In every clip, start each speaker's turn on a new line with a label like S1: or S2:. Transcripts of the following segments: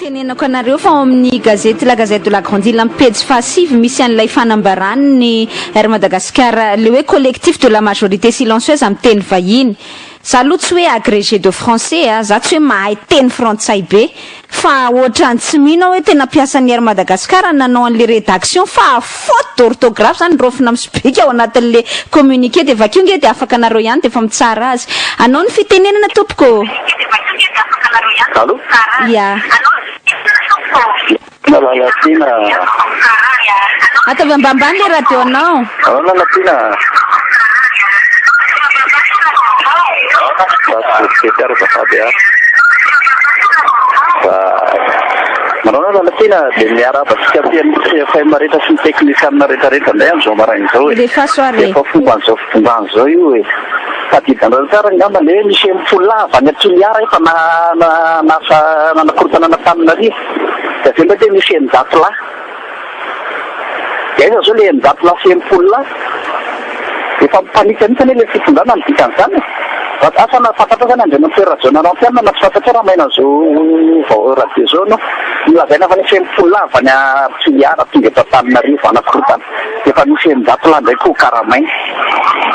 S1: Tenenako anareo fa ao amin'ny gazety La Gazette de la Grande Ile amin'ny pejy fahasivy misy an'ilay fanambaran'ny Air Madagascar le hoe collectif de la majorité silencieuse amin'ny teny vahiny. Za aloha tsy hoe agrégé de français a, za tsy hoe mahay teny frantsay be fa ohatran'ny tsy mino aho hoe tena mpiasan'ny Air Madagascar no nanao an'le rédaction fa faute d'orthographe zany raofina amin'ny sobika ao anatin'le communiqué de vakio nge de afaka nareo ihany de efa mitsara azy. Anao ny fitenenana tompoko ô.
S2: Allô?
S1: Ya.
S2: Lalatiana.
S1: Ataovy ambanimbany le radio anao.
S2: Allô Lalatiana. Fety ary azafady a. Fa manao anao Lalatiana dia miarahaba antsika aty amin'ny CFM rehetra sy ny teknisianina rehetra rehetra indray amin'izao maraina izao e.
S1: Alefaso ary e.
S2: Efa fomban'izao fitondrana izao io e. Tadidinareo tsara angamba le hoe misy 60 lahy avy any Toliara efa na na nasa nanakorontana an'Antananarivo. Dia avy eo indray dia misy 600 lahy. Dia aiza izao le 600 lahy sy 60 lahy? Efa mi-panique mihitsy anie le fitondrana ny dikan'izany e. Asa na fantatrao zany Andriamatoa Rajaonarimampianina na tsy fantatrao raha maina an'izao vao radio izao ianao. Nolazaina fa nisy 60 lahy avy any Toliara tonga eto Antananarivo hanakorontana. Dia efa misy 600 lahy indray koa karamaina.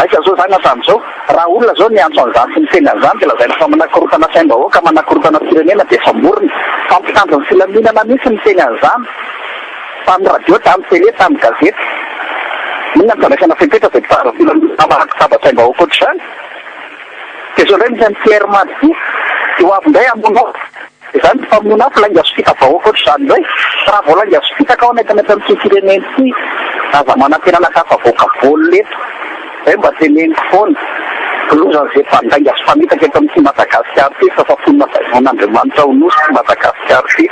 S2: Aiza zao zany hatramin'izao? Raha olona zao niantso an'izany sy niteny an'izany dia lazaina fa manakorontana saim-bahoaka, manakorontana firenena dia samborina. Fa mpitandro ny filaminana mihitsy niteny an'izany tamin'ny radio, tamin'ny télé, tamin'ny gazety. Inona no fandraisana fepetra izay mpitandro ny filaminana manakotaba saim-bahoaka ohatr'izany? Dia zao indray misy an'i Pierre Mady ity, dia ho avy indray hamono azy. Izany tsy famonoana afo lainga sy fita-bahoaka ohatr'izany indray. Fa raha vao lainga sy fitaka ao anaty anaty amin'ity firenena ity, aza manantena an'Akafavoaka baolina eto. Izay mba teneniko foana. Lozan'izay mpandainga sy mpamitaka eto amin'ity Madagasikara ity fa fafonina vainon'Andriamanitra ho nosy ity Madagasikara ity.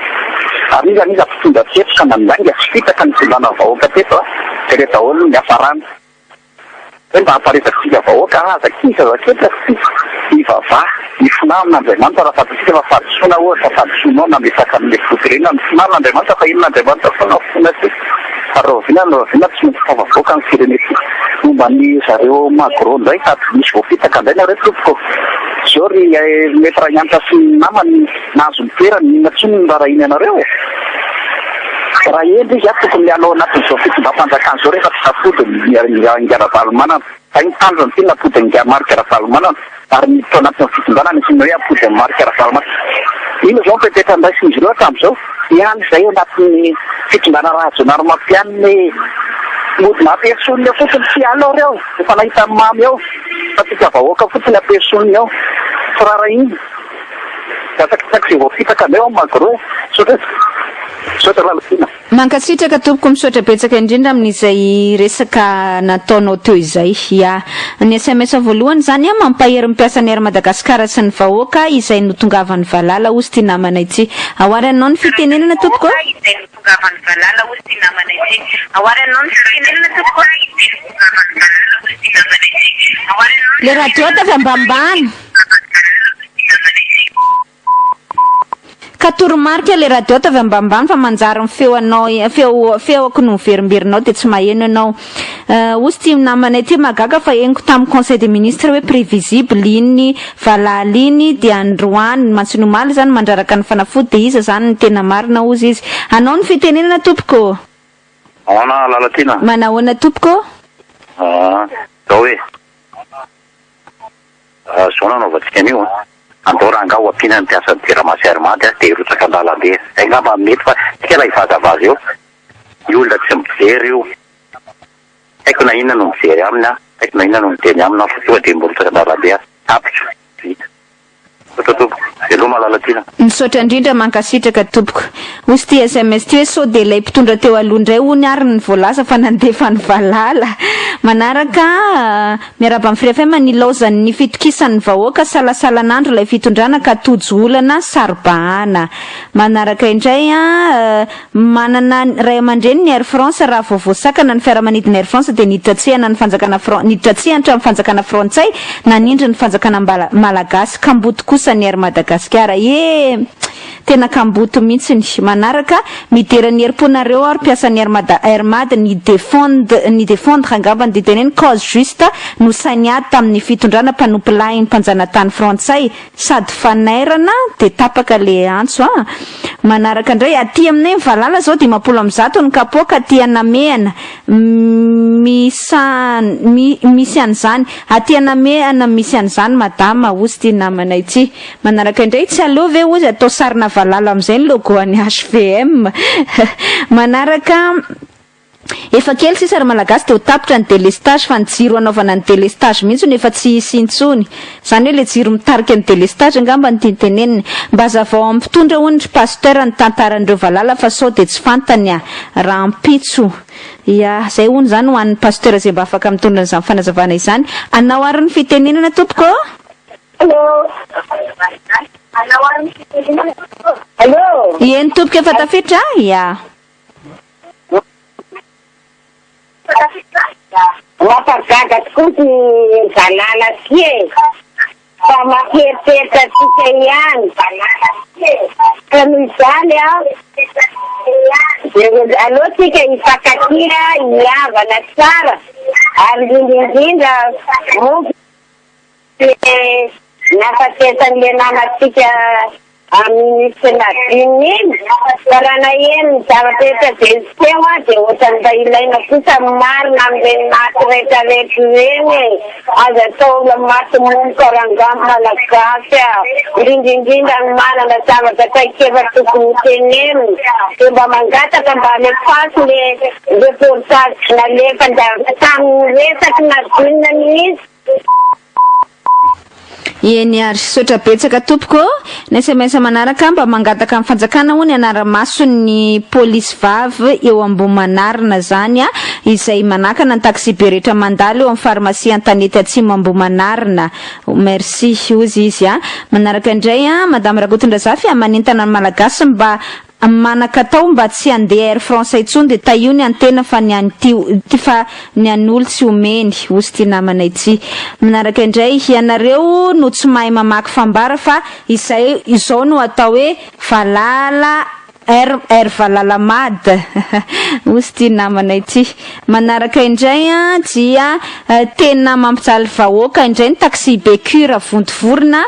S2: Ary n'iza n'iza mpitondra teto ka nandainga sy fitaka nitondrana vahoaka teto, jereo daholo ny niafarany. Hoe mba hamparefatsika vahoaka aza kisa aza ketra tsika hivavaha hifona amin'Andriamanitra raha fantatsika fa fahadisoana ohatra fahadisoanao nametraka an'le filoham-pirenena mifona amin'Andriamanitra fa inona Andriamanitra foana mifona tsika fa rahoviana na rahoviana tsy maintsy tafavoaka ny firenentsika momba ny zareo magro ndray sady misy voafitaka ndray nareo tompoko zao ry maître Hanitra sy ny namany nahazo ny toerany inona tsony ny rarahiny anareo e raha hendry izy a tokony miala ao anatin'izao fitondram-panjakana izao rehefa tsy tafody ingahy Ravalomanana zay ny tanjony ty napody ingahy Marc Ravalomanana ary miditra ao anatin'ny fitondrana ny antsoina hoe apody an'i Marc Ravalomanana inona izao ny fepetra niraisin'izy ireo hatramin'izao ihany izay ao anatin'ny fitondrana Rajaonarimampianina e mody mampiesonina eo fotsiny tsy hiala ao ireo efa nahita ny mamy ao fa tsika vahoaka fotsiny ampiesonina eo tsy rarahina Gatsakitsaky izay voafitaka anay ao Magro e! Misaotra e! Misaotra Lalatiana.
S1: Mankasitraka tompoko misaotra betsaka indrindra amin'izay resaka nataonao teo izay. Ya. Ny sms voalohany izany an, mampahery ny mpiasan'ny Air Madagascar sy ny vahoaka izay notongavan'ny valala hozy ity namana ity. Ahoary anao ny fitenenana tompoko a. Le radio ataovy ambanimbany. Ka toromarika le radio ataovy ambanimbany fa manjary ny feo anao feo feoko no miverimberina ao dia tsy maheno ianao. Hozy ity namanay ity mahagaga fa henoko tamin'ny conseil des ministres hoe prévisible iny valala iny dia androany mantsy ny omaly izany mandraraka ny fanafody dia iza izany ny tena marina hozy izy. Anao ny fitenenana tompoko ô.
S2: Ahoana Lalatiana?
S1: Manahoana tompoko ô?
S2: Ah, zao e. Zao nanaovantsika an'io an! Andao rangaha ho ampiana ny mpiasan'ny jirama sy Airmad dia hirotsaka an-dalambe. Zay angamba no mety fa tsika ilay hivazavaza eo. Ny olona tsy mijery io. Tsy haiko na inona no mijery aminy aho, tsy haiko na inona no miteny aminy aho fa tonga dia mirotsaka an-dalambe aho. Tapitra. Vita. Misaotra tompoko. Veloma Lalatiana.
S1: Misaotra indrindra mankasitraka tompoko. Hozy ity sms ity hoe sao dia ilay mpitondra teo aloha indray hono ary ny voalaza fa nandefa ny valala. Manaraka, miarahaba ny Free FM, nilaozan'ny fitokisan'ny vahoaka salasalan'andro ilay fitondrana ka tojo olana saro-bahana. Manaraka indray, manana ray aman-dreny ny Air France raha vao voasakana ny fiaramanidina Air France dia niditra an-tsehana ny fanjakana niditra an-tsehatra ny fanjakana frantsay nanindry ny fanjakana malagasy. Kamboty kosa ny Air Madagasikara. E! Tena kamboty mihitsiny. Manaraka, midera ny herim-ponareo aho ry mpiasan'ny Air Mada, Air Mad, ny defend, ny defendre angamba no teneniny, cause juste no sahy niady tamin'ny fitondrana mpanompolahin'ny mpanjanatany frantsay, sady fanairana dia tapaka le antso a! Manaraka indray, aty aminay ny valala zao 150 ny kapoaka aty Anamehana misa misy an'izany aty Anamehana misy an'izany madama hozy ity namana ity. Manaraka indray, tsy aleo ve hozy atao sarina valala amin'izay ny logo an'ny HVM. Manaraka. Efa kely sisa ry Malagasy dia ho tapitra ny délestage fa ny jiro hanaovana ny délestage mihitsy no efa tsy hisy intsony. Izany hoe ilay jiro mitarika ny délestage angamba no tiany tenenina. Mba hazavao amin'ny mpitondra hono ry Pasteur ny tantaran'ireo valala fa sao dia tsy fantany a! Rahampitso. Ya, izay hono izany ho an'ny Pasteur izay mba afaka mitondra an'izany fanazavana izany. Anao ary ny fitenenana tompoko ô!
S3: Allô. Allô.
S1: Eny tompoko efa tafiditra a! Ya.
S3: Mampagaga tokoa ty valala ty e! Fa mampieritreritra antsika ihany. Ka noho izany an, dia aleo tsika hifankatia, hihavana tsara, ary indrindra indrindra moa Le nahafatesan'le namantsika ministre Nadine iny, fa raha naheno ny zavatra rehetra izay niseho aho dia ohatran'ny mba ilaina kosa ny marina amin'ireny maty rehetra rehetra ireny e! Aza atao olona maty momoka rangahy malagasy a! Indrindra indrindra ny manana zavatra traikefa tokony ho tenenina dia mba mangataka mba alefaso le reportage nalefa tamin'ny resak'i Nadine mihitsy.
S1: Eny ary, misaotra betsaka tompoko ô! Ny sms manaraka mba mangataka amin'ny fanjakana hono hanara-maso ny polisy vavy eo Ambohimanarina zany a, izay manakana ny taxibe rehetra mandalo eo amin'ny pharmacie Antanety Atsimo Ambohimanarina. Merci hozy izy a. Manaraka indray a, Madame Rakotondrazafy a, manentana ny Malagasy mba Manan-katao mba tsy handeha Air France intsony dia tahio ny an-tena fa ny an'ity fa ny an'olo tsy omeny, hozy ity namana ity. Manaraka indray, ianareo no tsy mahay mamaky fambara fa izay izao no atao hoe valala Air Air valala mad, hozy ity namana ity. Manaraka indray dia tena mampijaly vahoaka indray ny taxi-be cure Vontovorona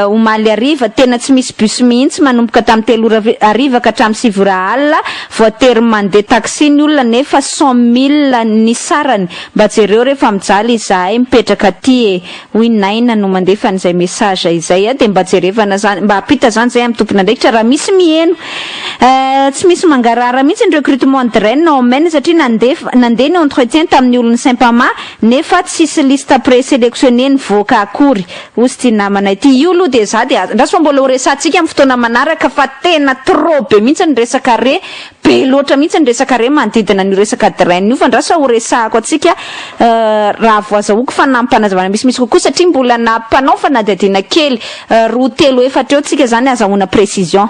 S1: Omaly hariva, tena tsy misy bus mihitsy manomboka tamin'ny 3 ora hariva ka hatramin'ny 9 ora alina, voatery mandeha taxi ny olona nefa 100 mille ny sarany, mba jereo re fa mijaly izahay mipetraka aty e, hoy Naina no mandefa an'izay message izay a, dia mba jerevana zany, mba ampita zany izay amin'ny tompon'andraikitra raha misy miheno. Tsy misy mangarahara mihitsy ny recrutement DREN ao Maine satria nandefa, nandeha ny entretien tamin'ny olon'ny Sempama nefa tsisy liste présélectionnée nivoaka akory. Ozy ity namana ity. Io aloha dia za dia andraso fa mbola ho resahantsika amin'ny fotoana manaraka fa tena trop be mihitsy ny resaka re, be loatra mihitsy ny resaka re manodidina an'io resaka drain io fa andraso fa ho resahako antsika raha vao azahoako fanampanazavana misimisy kokoa satria mbola nampanao fanadihadiana kely roa telo efatra eo tsika zany azahoana précision.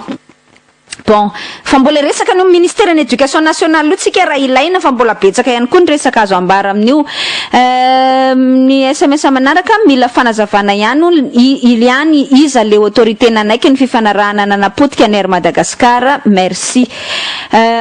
S1: Bon, fa mbola hiresaka an'io ministeran'ny Education nationale io tsika raha ilaina fa mbola betsaka ihany koa ny resaka azo ambara amin'io. Ny sms manaraka, mila fanazavana ihany hono ihany iza le autorité nanaiky ny fifanarahana nanapotika ny Air Madagascar. Merci.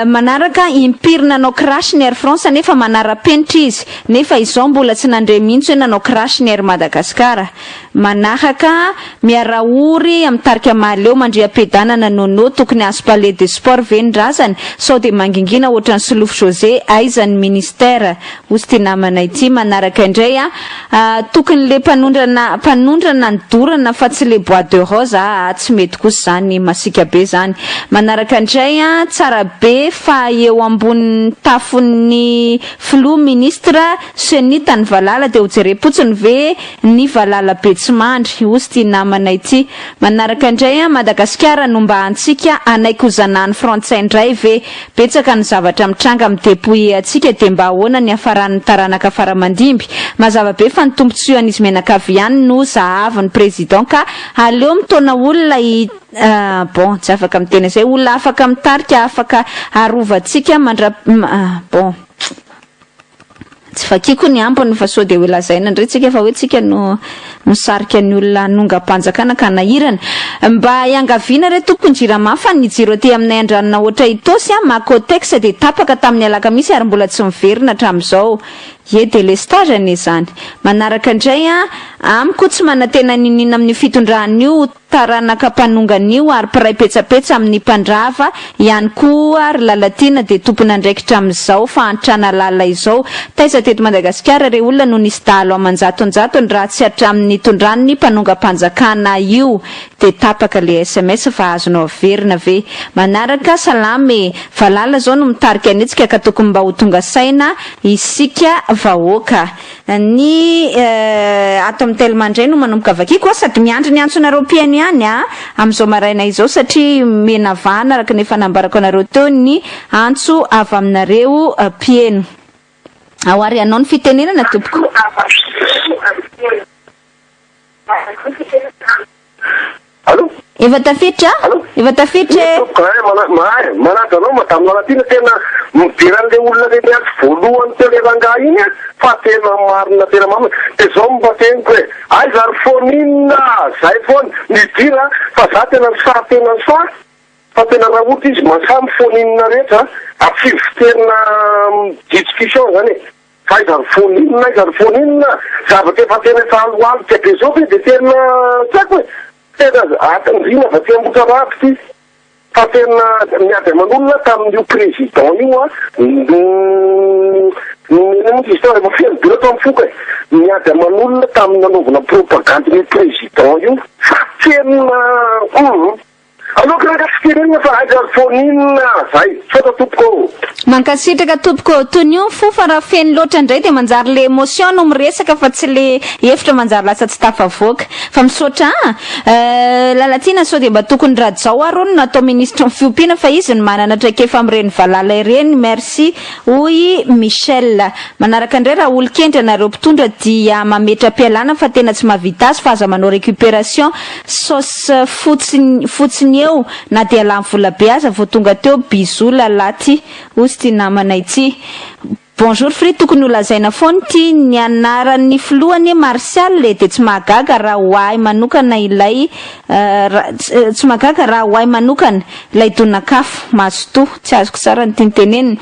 S1: Manaraka, impiry nanao crash ny Air France nefa manara-penitra izy, nefa izao mbola tsy nandre mihitsy hoe nanao crash ny Air Madagascar. Manaraka, miara-ory amin'ny tarika Mahaleo Mandriampiadanana Nono tokony azo palais de sport ve ny razany? Sao dia mangingina ohatran'i Solofo José, aiza ny ministère? Hozy ity namana ity. Manaraka indray a, tokony le mpanondrana mpanondrana ny dorana fa tsy le bois de rose aa, tsy mety kosa izany, masiaka be izany. Manaraka indray a, tsara be fa eo ambonin'ny tafon'ny filoha ministre Cenit ny valala dia ho jerem-potsiny ve ny valala be tsy mandry, hozy ity namana ity. Manaraka indray an, Madagasikara no mba antsika, hanaiky ho zanahan'ny frantsay indray ve? Betsaka ny zavatra mitranga amin'ny depouiller antsika dia mba ahoana ny hafaran'ny taranaka faramandimby? Mazava be fa ny tombotsoan'izy mianakavy ihany no zahavin'ny président ka aleo mitaona olona hi bon tsy afaka miteny an'izay, olona afaka mitarika afaka arovantsika mandra bon. Tsy vakiako ny ambiny fa sao dia ho lazaina indray tsika fa hoe tsika no misarika ny olona hanongam-panjakana ka hanahirana. Mba iangaviana re tompoko ny jirama fa ny jiro aty aminay Andranonahoatra Itaosy a, Macotex dia tapaka tamin'ny alakamisy ary mbola tsy miverina hatramin'izao. Ye delestage anie izany. Manaraka indray a, Amiko tsy manantena n'inon'inona amin'io fitondrana io taranaka mpanongana io ary mpiray petsapetsa amin'ny mpandrava ihany koa ry Lalatiana dia tompon'andraikitra amin'izao fahantrana lalina izao. Taiza teto Madagasikara re olona no nisy dahalo aman-jatonjatony raha tsy hatramin'ny nitondran'ny mpanongam-panjakana io dia tapaka le sms fa azonao averina ve? Manaraka, salama e! Valala zao no mitarika ny hetsika ka tokony mba ho tonga saina isika vahoaka. Ny ato amin'ny Telma indray no manomboka vakiko a, sady miandry ny antsonareo mpihaino ihany a, amin'izao maraina izao satria mena vahana araka ny efa nambarako anareo teo ny antso avy aminareo mpihaino. Ao ary hanao ny fitenenana tompoko.
S2: Allo?
S1: Efa tafiditra?
S2: Allo?
S1: Efa tafiditra e.
S2: Tompoko eh, mana, mahay, manaja anao madame Lalatiana, tena midera an'le olona le niantso voalohany teo le rangahy iny a, fa tena marina tena marina, de zao mba teniko e, aiza ry foninina, zay foana, midira fa za tena sahy tena sahy, fa tena raha ohatra izy masahy mifoninina rehetra, ary tsy voterina discussion zany e. Fa aiza ny fony inona aiza ny fony inona zavatra efa tena efa alohalika be zao ve de tena tsy haiko e tena atandrina avy aty Ambohitrarahaba ity fa tena miady aman'olona tamin'io président io a no inona moa izy teo efa feno be ato amin'ny foko e miady aman'olona tamin'ny nanaovana propagande n'io président io fa tena hum Aleoko ranga tsy tenenina fa aiza ary foninina zay. Misaotra tompoko ô.
S1: Mankasitraka tompoko ô. Tonio ny fo fa raha feno loatra indray dia manjary le émotion no miresaka fa tsy le hevitra manjary lasa tsy tafavoaka. Fa misaotra an. Euh Lalatiana sao dia mba tokony Rajao ary hono no atao minisitry ny fiompiana fa izy no manana traikefa amin'ireny valala ireny. Merci hoy Michel. Manaraka indray raha olon-kendry ianareo mpitondra dia mametra-pialana fa tena tsy mahavita azy fa aza manao récupération Sauce fotsiny fotsiny eo na dia lany vola be aza vao tonga teo bisous lalaty ozy ty namana ity. Bonjour Free tokony ho lazaina foana ity ny anaran'ny filoha anie Martial e dia tsy mahagaga raha ho ahy manokana ilay tsy mahagaga raha ho ahy manokana ilay donak'afo mazotoa tsy azoko tsara ny tiany tenenina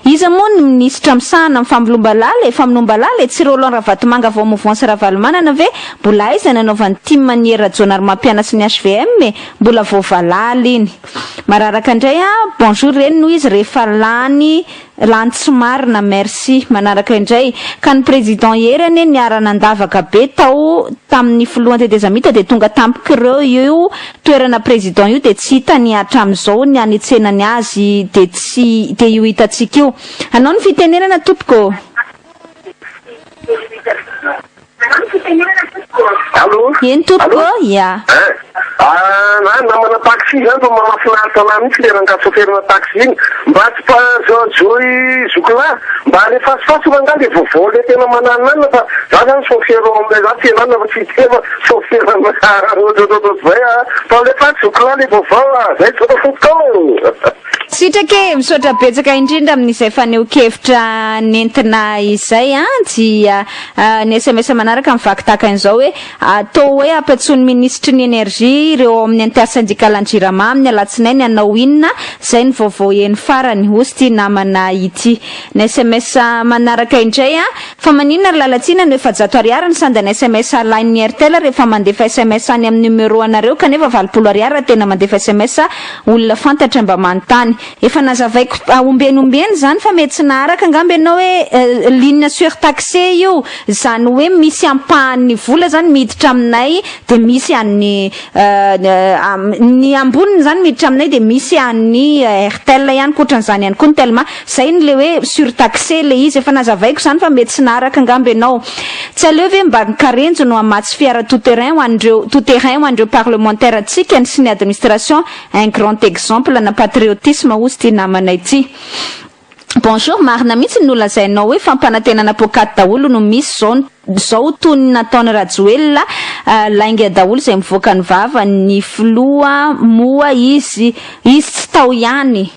S1: iza moa ny minisitra misahana ny fambolom-balala e famonoam-balala e tsy Roland Ravatomanga vao mouvance Ravalomanana ve Mbola aiza ny anaovan'ny tim an'i Hery Rajaonarimampianina sy ny hvm e? Mbola vao valala iny. Mararaka indray a, bonjour reny no izy rehefa lany lany tsy marina merci. Manaraka indray, ka ny président Hery anie niara nandavaka be tao tamin'ny filoha tetezamita dia tonga tampok'ireo io toerana président io dia tsy hitany hatramin'izao ny hanetsenany azy dia tsy dia io hitantsika io. Anao ny fitenenana tompoko ô.
S2: Allo?
S1: Eny tompoko ô, ya.
S2: Hein? Ah, na namana taxi zany fa mahafinaritra anah mihitsy le rangahy chauffeur-na taxi iny. Mba tsy pa Joy zokilahy, mba alefasofaso rangahy le vaovao le tena manananana fa za zany chauffeur ao amin'ilay za tsy enanana fa tsy tena chauffeur-na ohatrohatrohatro zay ah. Fa alefaso zokilahy le vaovao ah, zay misaotra tompoko ô.
S1: Sitraka e! Misaotra betsaka indrindra amin'izay fanehoan-kevitra nentina izay an! Dia ny sms manaraka mivaky tahaka an'izao hoe, Atao hoe ampiantsoin'ny minisitry ny Energie ireo ao amin'ny intersyndical-n'ny Jirama amin'ny alatsinainy hanao inona? Izay ny vaovao heno farany, hozy ity namana ity. Ny sms manaraka indray an! Fa maninona ry Lalatsiana no 400 ariary ny sandan'ny sms alain'ny Airtel rehefa mandefa sms any amin'ny numero anareo kanefa 80 ariary raha tena mandefa sms olona fantatra mba manontany. Efa nazavaiko ombieny ombieny izany fa mety tsy naharaka angamba ianao hoe ligne surtaxée io, izany hoe misy ampahan'ny vola izany miditra aminay dia misy an'ny ny amboniny izany miditra aminay dia misy an'ny Airtel ihany koa ohatran'izany ihany koa ny Telma. Zay ny le hoe surtaxé le izy, efa nazavaiko izany fa mety tsy naharaka angamba ianao. Tsy aleo ve mba ny karenjy no hamatsy fiara tout terrain ho an'ireo tout terrain ho an'ireo parlementaires antsika ny sy ny administration, un grand exemple na patriotisme hozy ity namana ity. Bonjour, marina mihitsy ny nolazainao hoe fampanantenana poakaty daholo no misy zao zao toy ny nataon'i Rajoelina, lainga daholo izay mivoaka ny vavany, ny filoha moa izy izy tsy tao ihany.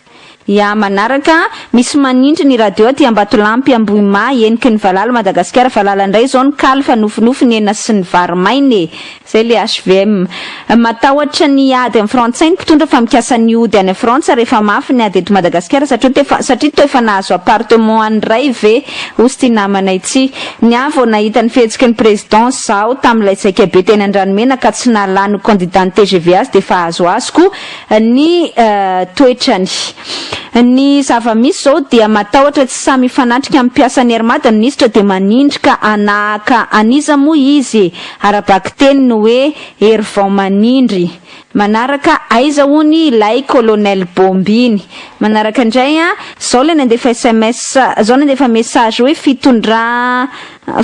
S1: Ya manaraka, misy manindry ny radio aty Ambatolampy Ambohimaha, heniky ny valala Madagasikara valala indray izao ny kaly fa nofinofy ny hena sy ny vary maina e! Zay le HVM. Matahotra ny hiady amin'ny frantsay ny mpitondra fa mikasa ny hody any Frantsa rehefa mafy ny ady eto Madagasikara satria tefa satria toa efa nahazo appartement any ray ve hozy ity namana ity. Ny ahy vao nahita ny fihetsiky ny président zaho tamin'ilay saika be teny Andranomena ka tsy nahalany ho candidat ny tgv azy dia efa azoazoko ny toetrany. Ny zava-misy izao dia matahotra tsy samy hifanatrika amin'ny mpiasan'ny Air Mad ny minisitra dia manindry ka hanahaka an'iza moa izy e? Ara-bakiteny ny hoe hery vao manindry. Manaraka aiza hono ilay colonel Bomby iny? Manaraka indray an, zao ilay nandefa sms, zao nandefa message hoe fitondra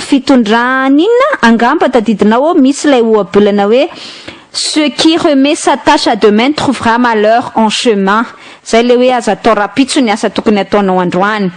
S1: fitondran'inona? Angamba tadidinao ao misy ilay ohabolana hoe Ce qui remet sa tâche à demain trouvera malheur en chemin. Zay le hoe aza atao rapitso ny asa tokony ataonao androany.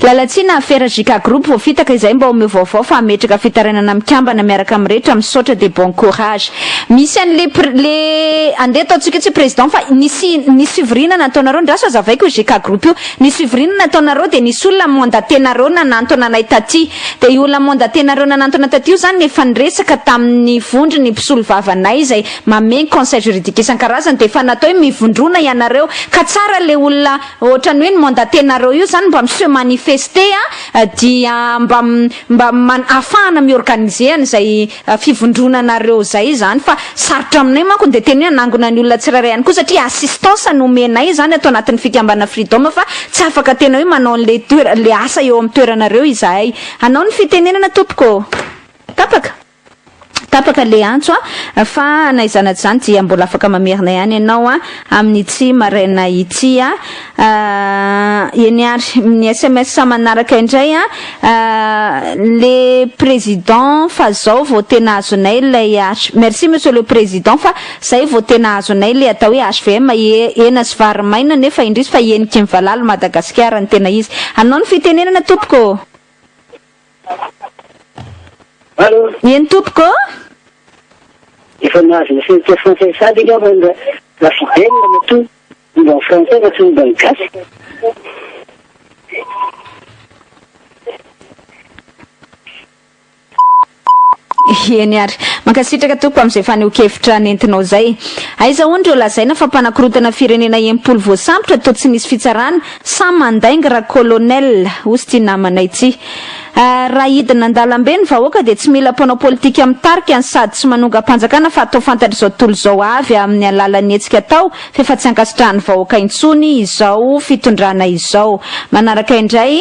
S1: Lalatsiana afera JK group voafitaka izay mba omeo vaovao fa hametraka fitarainana mikambana miaraka amin'ny rehetra misaotra dia bon courage. Misy an'le le andeha ataontsika hoe tsy président fa nisy nisy fivoriana nataonareo ndraso azavaiko io JK group io nisy fivoriana nataonareo dia nisy olona mandatenareo nanantona anay taty Dia io olona mandatenareo nanantona taty io izany efa niresaka tamin'ny vondron'ny mpisolovavanay izay mamehy ny conseil juridique isan-karazany dia efa natao hoe mivondrona ianareo ka tsara ilay olona ohatran'ny hoe ny mandatenareo io izany mba mi-se manifester dia mba mba ahafahana mi-organiser an'izay fivondronanareo izay izany fa sarotra aminay manko ny dia tena hoe hanangona ny olona tsirairay ihany koa satria assistance no omenay izany ato anatin'ny fikambanana Freedom fa tsy afaka tena hoe manao an'ilay toera ilay asa eo amin'ny toeranareo izahay. Anao ny fitenenana tompoko ô! Tapaka? Tapaka ilay antso a! Fa na izany na tsy izany dia mbola afaka mamerina ihany ianao a! Amin'ity maraina ity a! Eny ary, ny sms manaraka indray a! Le président fa zao vao tena azonay ilay H merci monsieur le président fa zay vao tena azonay le atao hoe HVM hena sy vary maina nefa indrisy fa heniky ny valala Madagasikara ny tena izy. Anao ny fitenenana tompoko ô.
S4: Allô.
S1: Eny tompoko ô.
S4: Efa nahazo nationalité française sahady angamba ra Fidèle matoa momba ny français fa tsy momba ny gasy.
S1: Eny ary. Mankasitraka tompoko amin'izay fanehoan-kevitra nentinao izay. Aiza hono ireo lazaina fa mpanakorontana firenena 60 voasambotra toa tsy nisy fitsarana sa mandainga ra colonel hozy ity namanay ity. Raha hidina an-dalambe ny vahoaka dia tsy mila mpanao politika mitarika ny sady tsy manongam-panjakana fa atao fantatr'izao tontolo izao avy amin'ny alalan'ny hetsika atao f'efa tsy ankasitrahan'ny vahoaka intsony izao fitondrana izao. Manaraka indray,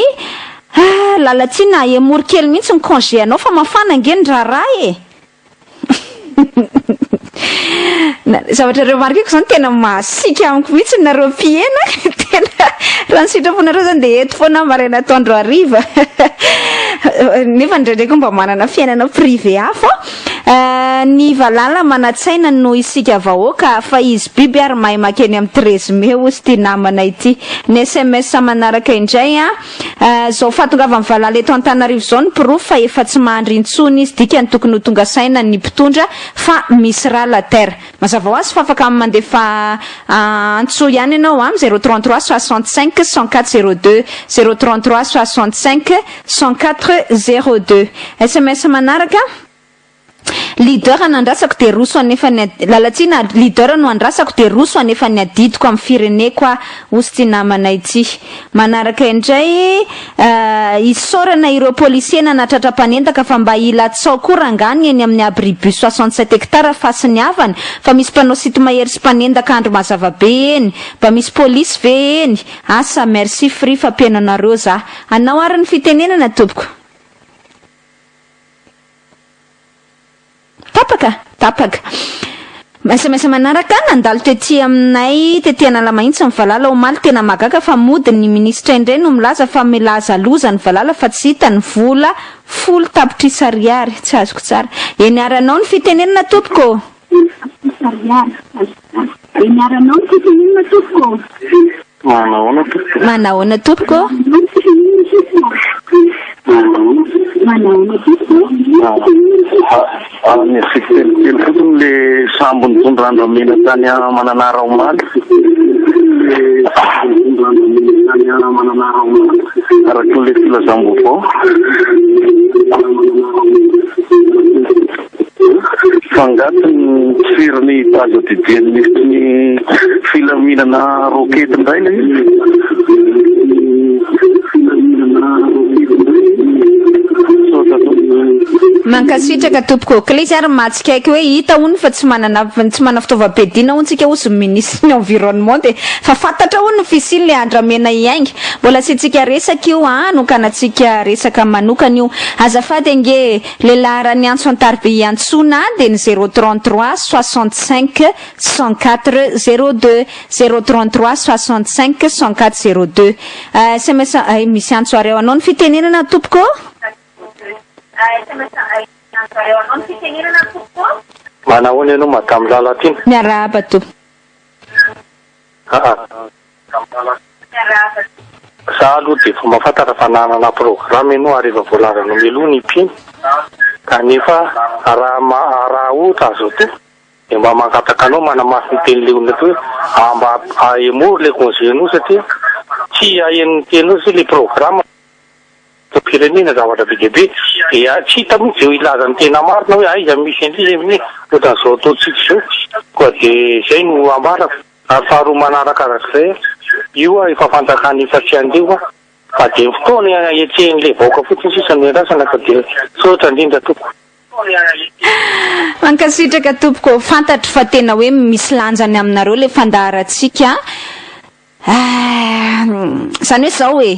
S1: ah, Lalatiana, ahemory kely mihitsy ny congé anao fa mafana ange ny raharaha e! Zavatra remarqueko zany tena masiaka amiko mihitsy nareo mpihena tena raha ny sitraponareo zany dia eto foana aho maraina atoandro hariva nefa indraindray koa mba manana fiainana privé hafa ny valala manan-tsaina noho isika vahoaka fa izy biby ary mahay makeny amin'ny 13 mai hozy ity namana ity ny sms manaraka indray a Izao fahatongavan'ny valala eto Antananarivo izao no porofo fa efa tsy mandry intsony izy, dikany tokony ho tonga saina ny mpitondra fa misy ras la terre. Mazava ho azy fa afaka mandefa antso ihany ianao am 033 65 104 02, 033 65 104 02. Sms manaraka. Leader no andrasako dia roso hanefa ny Lalatsiana leader no andrasako dia roso hanefa ny adidiko amin'ny fireneko aho hozy ity namanay ity. Manaraka indray isaorana ireo policier nanatratra mpanendaka fa mba hilatsao koa rangaha ny eny amin'ny abri bus 67 hectares fasy ny havany fa misy mpanao site mahery sy mpanendaka andro mazava be eny. Mba misy police ve eny? Asa, merci free fa mpihaino anareo za. Anao ary ny fitenenana tompoko. Tapaka? Tapaka. Sms manaraka, nandalo tety aminay tety Analamahitsy ny valala omaly, tena mahagaga fa mody ny minisitra indray no milaza fa milaza loza ny valala fa tsy hita ny vola folo tapitrisa ariary, tsy azoko tsara. Eny ary anao ny fitenenana tompoko ô!
S5: Folo tapitrisa ariary, tsy azoko tsara. Eny ary anao ny fitenenana tompoko ô!
S2: Manahoana tompoko.
S1: Manahoana tompoko.
S5: Manahoana tompoko.
S2: Ny kelikely fotsiny le sambo nitondra andramena tany Mananara omaly. Araka ilay filazam-baovao. Fa angaha tsy notsirin'ny base didier-n'ny minisitry ny filaminana roquette indray ilay izy? Misaotra tompoko.
S1: Mankasitraka tompoko. Kle izy ary mahatsikaiky hoe hita hono fa tsy manana tsy manana fitaovam-piadiana hono tsika hozy ny ministre ny environnement dia fa fantatra hono ny fisiany le andramena hiainga. Mbola asiantsika resaka io an, anokanantsika resaka manokana io. Azafady ange e, le laharan'ny antso an-tariby hiantsoana dia ny zéro 33 65 104 02, zéro 33 65 104 02. Sms, ay misy antso ary ao anao ny fitenenana tompoko ô.
S4: Manahoana ianao Madame Lalatiana?
S1: Miarahaba tompoko.
S4: Aa. Za aloha dia efa mahafantatra fa nanana programme ianao ary efa voalazanao mialoha ny mpino kanefa raha raha ohatra azo atao dia mba mangataka anao manamafy ny tenin'ilay olona teo hoe mba ahemory ilay congé nao satria tsy haheno ny teninao satria ilay programme Firenena zavatra be dia be dia tsy hita mihitsy izay hilaza ny tena marina hoe aiza misy an'ity izay misy ohatran'izao ataontsika izao koa dia izay no ambarako ary faharoa manarakarak'izay io efa fanjakana efa tsy handeha fa dia ny fotoana hetsehin'ilay vahoaka fotsiny sisa no iandrasana ka dia misaotra indrindra tompoko.
S1: Mankasitraka tompoko, fantatro fa tena hoe misy lanjany aminareo le fandaharantsika. Izany hoe izao e,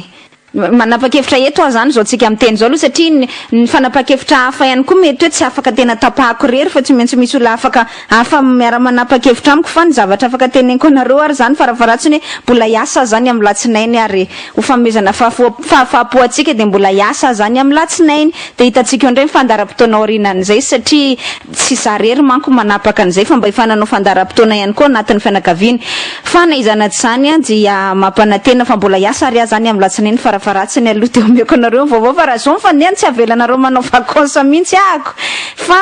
S1: manapa-kevitra eto aho izany izao tsika miteny izao aloha satria ny ny fanapahan-kevitra hafa ihany koa mety hoe tsy afaka tena tapahako irery fa tsy maintsy misy olona afaka hafa miara-manapa-kevitra amiko fa ny zavatra afaka teneniko anareo ary izany farafaharatsiny hoe mbola hiasa aho izany amin'ny latsinainy ary ho fanomezana fahafahampo antsika dia mbola hiasa aho izany amin'ny latsinainy dia hitantsika eo indray ny fandaharam-potoana aorianan'izay satria Tsy za rery manko manapaka an'izay fa mba efa nanao fandaharam-potoana ihany koa anatin'ny fianakaviana. Fa na izany na tsy izany dia mampanantena fa mbola hiasa ary aho zany amin'ny latsinainy farafaharatsiny aloha dia omeko anareo ny vaovao fa raha zao ny fandehany tsy avelanareo manao vacances mihitsy ahako fa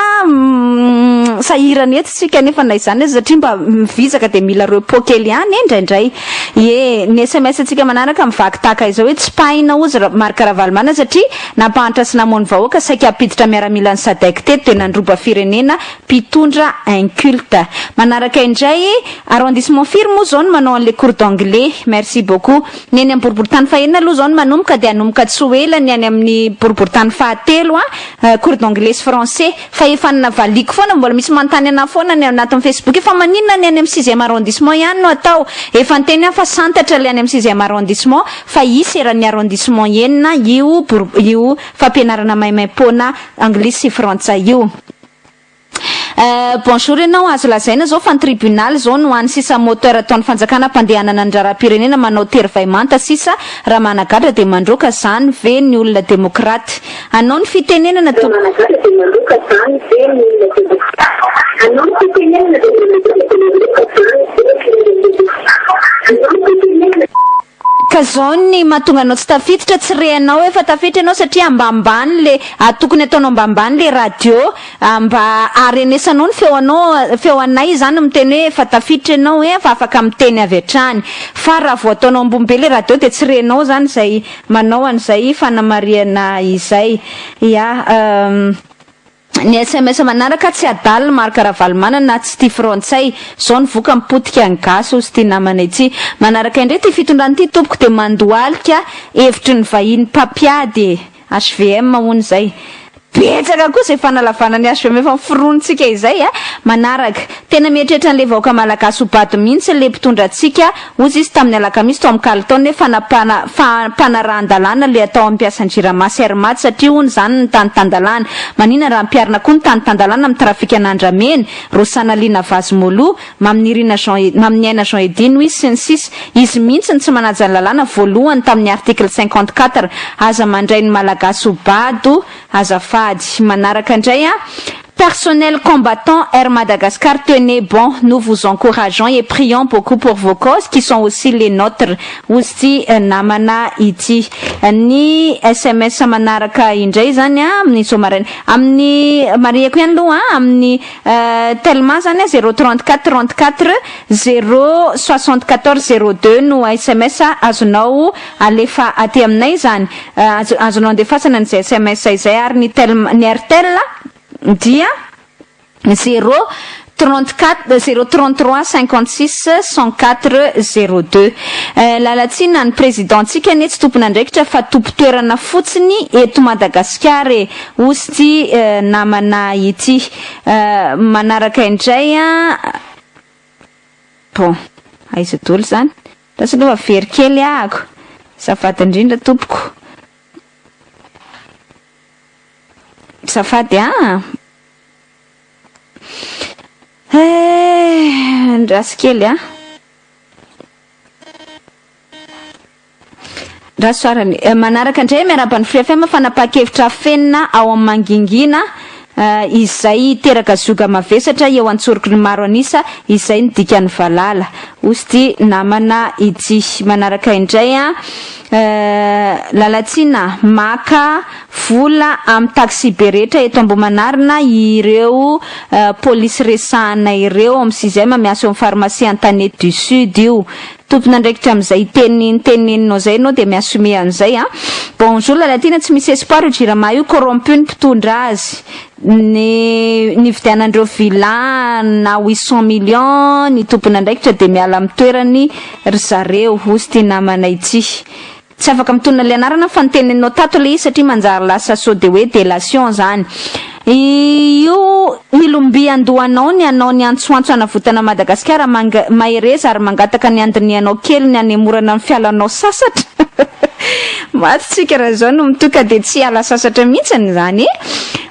S1: sahirana eto tsika nefa na izany aza satria mba mivizaka dia mila repos kely ihany e indraindray. Ie, ny sms antsika manaraka mivaky tahaka izao hoe tsipahina hozy Marc Ravalomanana satria Nampahantra sy namono vahoaka saika hampiditra miaramilan'ny Sadec teto dia nandroba firenena mpitondra inculte. Manaraka indray, arrondissement firy moa zao no manao an'le cours d'anglais? Merci beaucoup. Ny eny amin'ny boriborintany fahenina aloha zao no manomboka dia hanomboka tsy ho ela ny any amin'ny boriborintany fahatelo an, cours d'anglais sy français. Fa efa navaliako foana, mbola misy manontany anah foana ny anatin'ny facebook hoe fa maninona ny any amin'ny sixième arrondissement ihany no atao? Efa niteny aho fa santatra le any amin'ny sixième arrondissement fa hisy eran'ny arrondissement enina io io fampianarana maimaimpoana anglisy sy frantsay io. Euh, bonjour ianao, azo lazaina zao fa ny tribunal zao no hany sisa moteur ataon'ny fanjakana ampandehanana ny raharaham-pirenena manao tery vay manta sisa raha managadra dia mandroaka zany ve ny olona demokraty Anao ny fitenenana tompoko. Raha managadra dia mandroaka zany ve ny olona demokraty Anao ny fitenenana dia managadra dia mandroaka zany ve ny olona demokraty Anao ny fitenenana. Ka zao ny mahatonga anao tsy tafiditra, tsy re anao hoe efa tafiditra ianao satria ambanimbany le, tokony ataonao ambanimbany le radio mba haharenesanao ny feo anao, feo anay izany miteny hoe efa tafiditra ianao e, fa afaka miteny avy hatrany. Fa raha vao ataonao ambony be le radio dia tsy renao izany izay manao an'izay fanamarihana izay. Ya. Ny sms manaraka tsy adala Marc Ravalomanana na tsy tia frantsay. Zao ny vokany potika ny gasy ozy ity namana ity. Manaraka indray ity fitondrana ity tompoko dia mandohalika hevitry ny vahiny mpampiady e. HVM hono izay. Betsaka koa izay fanalavana ny HVM efa noforonintsika izay a! Manaraka. Tena mieritreritra an'ilay vahoaka malagasy ho bado mihitsy ilay mpitondra antsika, hozy izy tamin'ny alakamisy tao amin'ny Carlton hoe fanapahana fampanarahan-dalàna ilay atao amin'ny mpiasan'ny Jirama sy Air Mad satria hono izany ny tany tan-dalàna. Manina raha ampiharina koa ny tany tan-dalàna amin'ny trafikan'andramena? Rosanalina Vazimolo. Maminirina Jean Maminiaina Jean Eddy no izy sy ny sisa Izy mihitsy no tsy manaja ny lalàna voalohany tamin'ny article 54 Aza mandray ny Malagasy ho bado azafady. Manaraka indray an. Personnel combattant Air Madagascar tenez bon, nous vous encourageons et prions beaucoup pour vos causes qui sont aussi les nôtres hozy ity namana ity. Ny sms manaraka indray izany amin'izao maraina, amin'ny, marihako ihany aloha amin'ny Telma izany 0 34 34 0 74 02 no sms azonao alefa aty aminay izany, azonao andefasana an'izay sms izay ary ny Telma, ny Airtel dia 0 34 0 33 56 104 02. Lalatsina ny président-tsika anie tsy tompon'andraikitra fa tompon-toerana fotsiny eto Madagasikara e, hozy ity namana ity. Manaraka indray an, bon, aiza daholo izany? Lasa aloha very kely ahako. Azafady indrindra tompoko. Azafady an. Eh, andraso kely an. Andraso farany. Manaraka indray miarahaba ny Free FM fanapahan-kevitra afenina ao amin'ny mangingina izay hiteraka zioga mavesatra eo antsoroky ny maro an'isa izay ny dikan'ny valala. Hozy ity namana ity. Manaraka indray an, Lalatsina maka vola amin'ny taxi-be rehetra eto Ambohimanarina ireo polisy resahana ireo ao amin'ny sixième miasa eo amin'ny pharmacie Antanety du Sud io. Tompon'andraikitra amin'izay teny niteneninao izay ianao dia mi-assumer an'izay an. Bonjour Lalatiana, tsy misy espoir io Jirama io, corrompu ny mpitondra azy. Ny nividianan'ireo villa na 800 millions ny tompon'andraikitra dia miala amin'ny toerany ry zareo, hozy ity namana ity. Tsy afaka mitonona ilay anarana fa noteneninao tato ilay izy satria manjary lasa sao dia hoe délation zany. Io ilomby andohanao ny hanao ny antsoantso hanavotana Madagasikara mahereza ary mangataka ny handinihanao kely ny hanemorana ny fialanao sasatra. Maty tsika raha izao no mitohy ka dia tsy hiala sasatra mihitsiny izany e!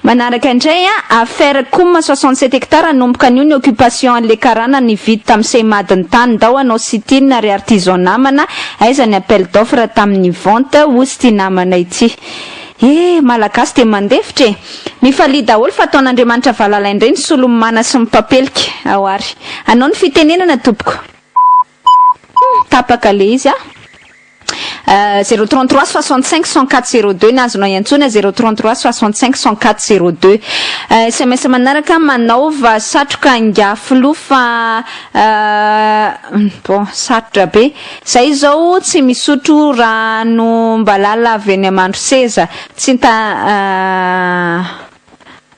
S1: Manaraka indray a, affaire Coum 67 hectares hanomboka anio ny occupation an'le karana nividy tamin'ny Seimad ny tany, ndao hanao sit-in ry artisan namana, aiza ny appel d'offre tamin'ny vente hozy ity namana ity. Eh! Malagasy dia mandefitra e! Mifalia daholo fa ataon'Andriamanitra valala indray ny solon'ny mana sy ny papelika. Ao ary. Anao ny fitenenana tompoko. Tapaka le izy a. 0 33 65 104 02 ny azonao iantsoana 0 33 65 104 02. SMS manaraka manaova satroka ingahy filoha fa bon sarotra be zay izao tsy misotro ranom-balala avy eny Amandroseza tsy nta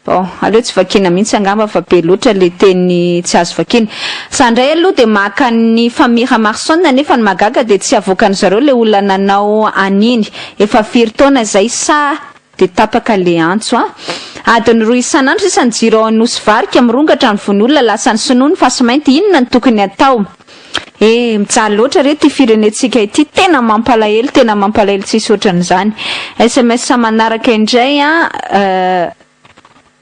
S1: Bon, aleo tsy vakiana mihitsy angamba fa be loatra le teny tsy azo vakiana. Za ndray aloha dia maka an'i famille Ramarson nefa ny mahagaga dia tsy avoakan zareo le olona nanao an'iny. Efa firy taona izay sa dia tapaka le antso a. Adiny roa isan'andro sisa ny jiro ao Anosy Varika, mirongatra ny vono olona, lasan'ny sinoa ny fasimainty, inona no tokony atao? Eh, mijaly loatra re ity firenentsika ity, tena mampalahelo, tena mampalahelo tsisy ohatran'izany. Sms manaraka indray an,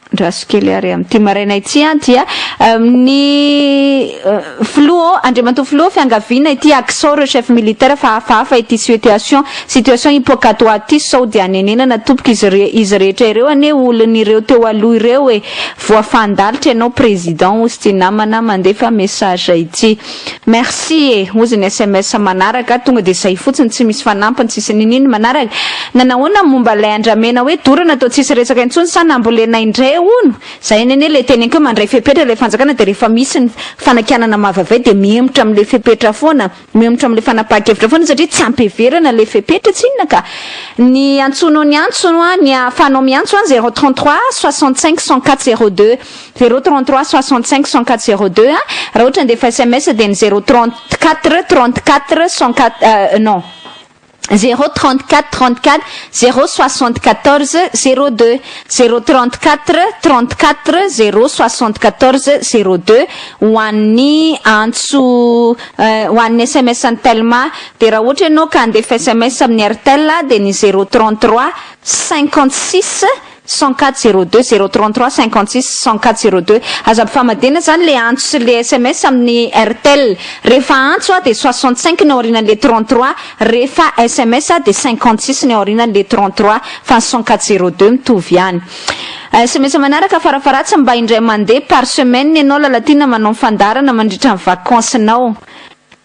S1: andraso kely ary amin'ity maraina ity an, dia ny filoha, Andriamatoa filoha, fiangaviana ity akisao ireo chef militaire fa hafahafa ity situation, situation hipokato ity sao dia hanenenana tompoko izy izy rehetra ireo anie olon'ireo teo aloha ireo e. Voafandalitra ianao président ozy ty namana mandefa message ity. Merci e! Ozy ny sms manaraka tonga dia zay fotsiny tsy misy fanampiny tsisy ninin manaraka. Nanahoana ny momba ilay andramena hoe dorana toa tsisy resaka intsony sa nambolena indray hono? Zay anie le teneniko hoe mandray fepetra ilay fanjakana dia rehefa misy ny fanakianana mahavavay dia mihemotra amin'ilay fepetra foana. Mihemotra amin'ilay fanapahan-kevitra foana satria tsy ampy heverana ilay fepetra tsinona ka. Ny antsoinao ny antso an, ny ahafahanao miantso an, 0 33 65 104 02, 0 33 65 104 02 an, raha ohatra handefa sms dia ny 0 34 34 104 non 0 34 34 0 74 02, 0 34 34 0 74 02 ho an'ny antso ho an'ny sms an'ny Telma dia raha ohatra ianao ka handefa sms amin'ny Airtel dia ny 0 33 56 104 02, 0 33 56 104 02. Aza ampifamadihana izany le antso sy le sms amin'ny Airtel. Rehefa antso dia 65 ny aorianan'le 33, rehefa sms dia 56 ny aorianan'le 33, fa ny 104 02 mitovy ihany. SMS manaraka: farafaratsy mba indray mandeha par semaine ianao, Lalatiana, manao fandaharana mandritra ny vacances-nao.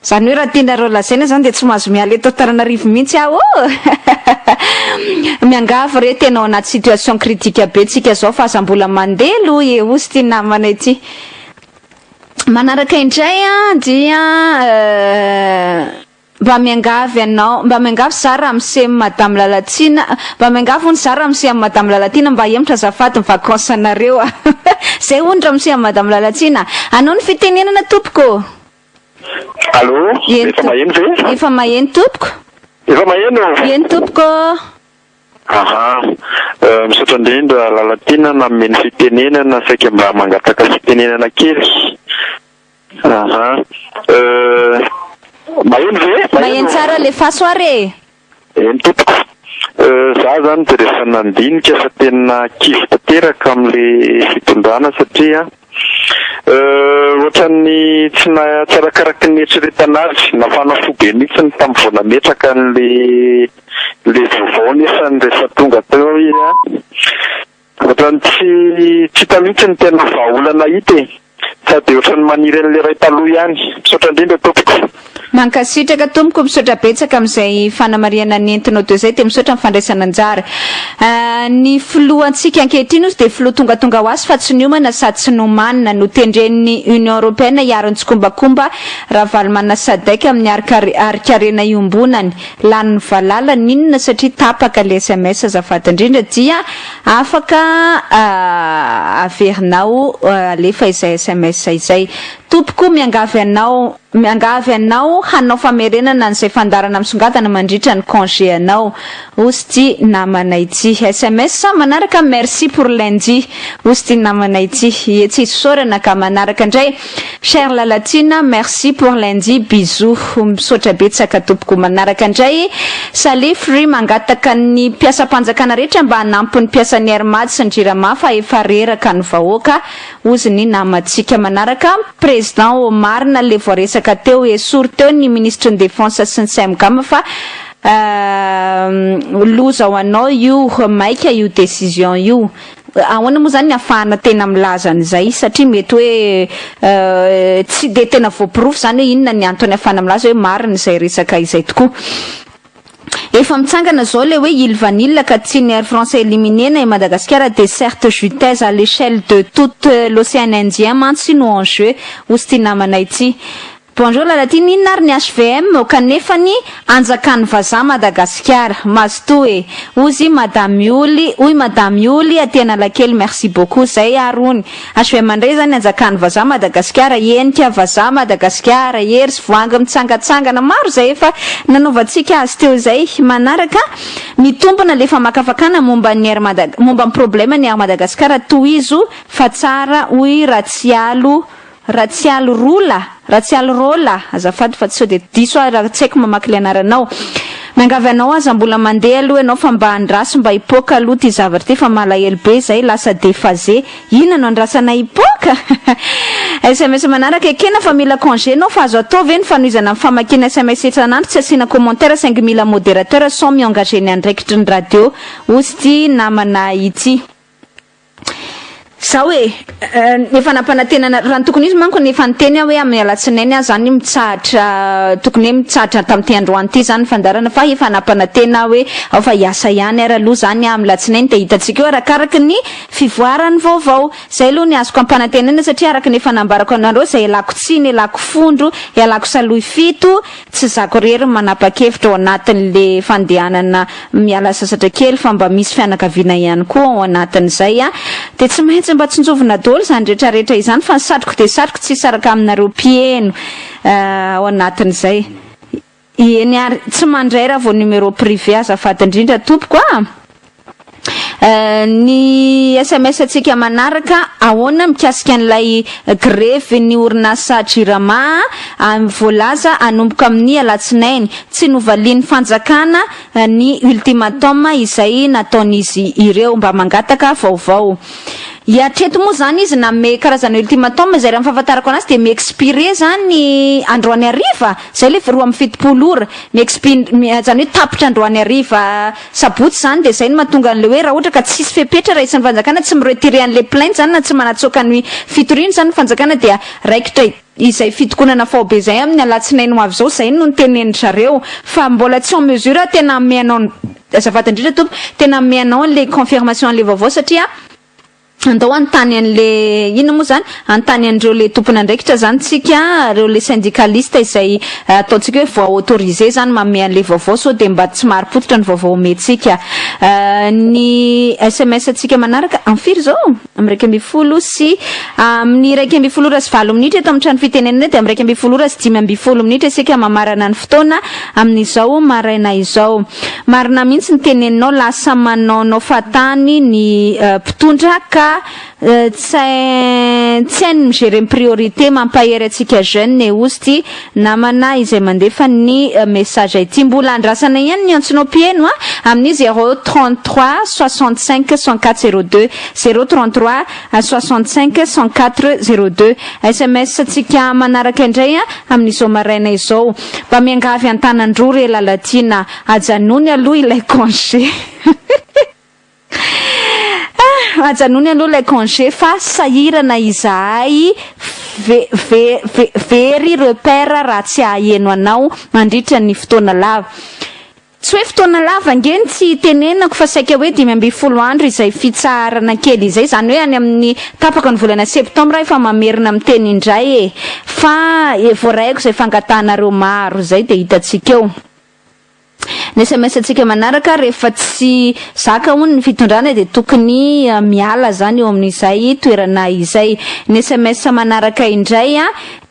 S1: Zany hoe raha tianareo lazaina zany de tsy mahazo miala eto Antananarivo mihitsy aho ô. Miangavy re, tena ao anaty situation critique be tsika zao, fa aza mbola mandeha aloha e, ozy ty namana ity. Manaraka indray a dia mba miangavy anao, mba miangavy za raha mise Madame Lalatina, mba miangavy hony za raha mise amy Madame Lalatina mba hiemotra azafady ny vacances anareo a. Zay hony raha mise amy Madame Lalatina. Anao ny fitenenana, tompoko.
S2: Allo?
S1: Eny.
S2: Efa maheno ve?
S1: Efa maheno, tompoko.
S2: Efa maheno?
S1: Eny, tompoko.
S2: Aha. Misaotra indrindra, Lalatina, nameno fitenenana. Saika mba mangataka fitenenana kely. Aha. Maheno ve?
S1: Maheno tsara le faso ary e.
S2: Eny, tompoko. Za zany de rehefa nandinika fa tena kivy tanteraka am'le fitondrana, satria ohatran'ny tsy na tsy arakaraky ny eritreretana azy. Nafana fo be mihitsy ny tamin'ny vao nametraka an'le le vaovao, nefa ny rehefa tonga teo izy a, ohatran'ny tsy hita mihitsy ny tena vahaolana hita e, sady ohatran'ny maniry an'le ray taloha ihany. Misaotra indrindra, tompoko.
S1: Mankasitraka, tompoko. Misaotra betsaka amin'izay fanamarihana nentinao teo zay, de misaotra ny fandraisana anjara. Ny filohantsika ankehitriny izy de filoha tongatonga ho azy fa tsy niomana sady tsy nomanina, no tendren'ny Union européenne hiaro ny tsikombakomba Ravalomanana SADC amin'ny arikarena iombonany lany ny valala ninona satria tapaka le SMS. Azafady indrindra, dia afaka averinao alefa izay SMS izay, tompoko. Miangavy anao, miangavy anao hanao famerenana an'izay fandaharana misongadina mandritra ny congé anao, ozy ty namana ity. SMS manaraka: merci pour lundi, ozy ty namana ity. Etsy isorana ka. Manaraka indray: cher Lalatina, merci pour lundi, bisous. Misaotra betsaka, tompoko. Manaraka indray: salut Free, mangataka ny mpiasam-panjakana rehetra mba hanampy ny mpiasan'ny Air Mad sy ny Jirama fa efa reraka ny vahoaka, ozy ny namantsika. Manaraka: président o, marina le voaresaka teo, esory teo ny ministre ny Défense sy ny SEMGAM fa loza ho anao io, maika io décision io. Ahoana moa zany ny ahafahana tena milaza an'izay? Satria mety hoe tsy de tena voaporofo zany hoe inona ny antony ahafahana milaza hoe marina izay resaka izay tokoa. Efa mitsangana zao le hoe île vanille ka tsy ny Air France éliminé i Madagasikara de certes juteux à l'échelle de toute l'océan Indien mantsy no en jeu, ozy ty namana ity. Bonjour Lalatiny, inona ary ny HVM kanefany anjakany vazaha Madagasikara? Mazoto e, ozy Madame Oly, hoy Madame Oly aty Analakely. Merci beaucoup. Zay arony HVM indray zany, anjakany vazaha Madagasikara, enika vazaha Madagasikara, hery sy voangy mitsangatsangana maro zay efa nanaovantsika azy teo zay. Manaraka: mitombona le famakafakana momba ny Air Mada, momba ny problème ny Air Madagasikara, tohizo fa tsara, hoy Ratsialo, Ratsialo Rola, Ratsialo Rola. Azafady fa tsy sao de diso aho raha tsy haiko mamaky le anaranao. Miangavy anao, aza mbola mandeha aloha ianao fa mba andraso mba hipoka aloha ty zavatra ty fa malahelo be zay lasa déphasé. Inona no andrasana hipoka? SMS manaraka: ekena fa mila congé nao, fa azo atao ve ny fanohizana ny famakiana SMS isan'andro tsy asiana commentaire, saingy mila modérateur sans mi-engagé ny andraikitry ny radio, ozy ty namana ity. Zaho e, efa nampanantenana raha ny tokony izy manko, nefa niteny aho hoe amin'ny alatsinainy aho zany mitsahatra, tokony hoe mitsahatra tamin'ity androany ity zany fandaharana, fa efa nampanantena hoe ao fa hiasa ihany ary aloha zany amin'ny alatsinainy, de hitantsika eo arakaraky ny fivoaran'ny vaovao. Zay aloha ny azoko ampanantenana, satria araka ny efa nambarako anareo zay, ialako tsiny, ialako fondro, ialako salohy fito, tsy zako rery manapa-kevitra ao anatin'le fandehanana miala sasatra kely, fa mba misy fianakaviana ihany koa ao anatin'izay a, de tsy maintsy mba tsinjovina daholo zany rehetrarehetra izany, fa ny satroko de satroko tsy saraka aminareo mpieno ao anatin'izay. Eny ary, tsy mandray raha vao numéro privé, azafady indrindra, tompoko a. Ny SMS atsika manaraka: ahoana mikasika an'ilay grève ny orinasa Jirama voalaza anomboka amin'ny alatsinainy? Tsy novalian'ny fanjakana ny ultimatum izay nataon'izy ireo, mba mangataka vaovao. Hatreto moa izany izy nanome karazana ultimatum izay raha ny fahafantarako anazy dia mi-expirer izany androany hariva, izay ilay 72 ora, mi-expi-, izany hoe tapitra androany hariva sabotsy izany dia izay no mahatonga an'ilay hoe raha ohatra ka tsisy fepetra raisin'ny fanjakana, tsy mi-retirer an'ilay plainte izany na tsy manatsoaka ny fitoriana izany ny fanjakana dia raikitra izay fitokonana faobe izay amin'ny alatsinainy ho avy izao, izay no notenenin-dry zareo fa mbola tsy en mesure aho tena hanome anao ny, azafady indrindra tompoko, tena hanome anao an'ilay confirmation an'ilay vaovao satria andao hanontany an'le, inona moa izany, hanontany an'ireo le tompon'andraikitra izany tsika, ireo le syndicaliste izay ataontsika hoe voix autorisée izany manome an'le vaovao sao dia mba tsy marim-pototra ny vaovao omentsika. Ny sms antsika manaraka, amin'ny firy izao? Amin'ny 11 sy, amin'ny 11 ora sy valo minitra eto amin'ny trano fitenenana dia amin'ny 11 ora sy 15 minitra isika mamarana ny fotoana amin'izao maraina izao. Marina mihitsy ny teneninao lasa manaonao fahatany ny mpitondra ka tsy tsy hainy mi-gerer ny priorité mampahery antsika jeune e ozy ty namana izay mandefa ny message ity mbola andrasana ihany ny antsonao mpiheno a amin'ny zéro 33 65 104 02 zéro 33 65 104 02 sms tsika manaraka indray a amin'izao maraina izao. Mba miangavy an-tanan-droa re Lalatiana, ajanony aloha ilay congé. Ah, ajanony aloha ilay congé fa sahirana izahay ve, ve, ve, very repère raha tsy haheno anao mandritra ny fotoana lava. Tsy hoe fotoana lava ange ny tsy itenenako fa saika hoe 15 andro izay fitsaharana kely izay, izany hoe any amin'ny tapaka ny volana septembre aho efa mamerina miteny indray e! Fa voaraiko izay fangatahanareo maro izay dia hitantsika eo. Ny sms antsika manaraka rehefa tsy zaka hono ny fitondrana dia tokony miala izany eo amin'izay toerana izay. Ny sms manaraka indray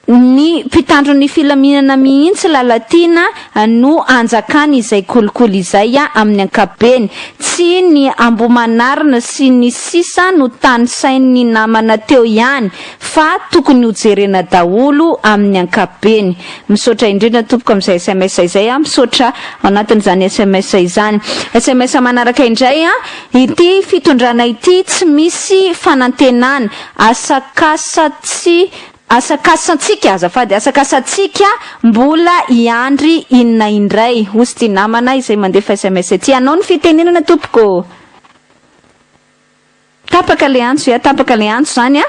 S1: Ny mpitandro ny filaminana mihitsy Lalatiana no anjakany izay kolikoly izay amin'ny ankapobeny. Tsy ny Ambohimanarina sy ny sisa no tanisain'ny namana teo ihany fa tokony ho jerena daholo amin'ny ankapobeny. Misaotra indrindra tompoko amin'izay sms izay a! Misaotra ao anatin'izany sms izany. Sms manaraka indray a! Ity fitondrana ity tsy misy fanantenana, asakasa tsy Asakasantsika azafady, asakasantsika mbola hiandry inona indray hozy ity namana izay mandefa sms ity. Anao ny fitenenana tompoko ô. Tapaka le antso ya, tapaka le antso zany a.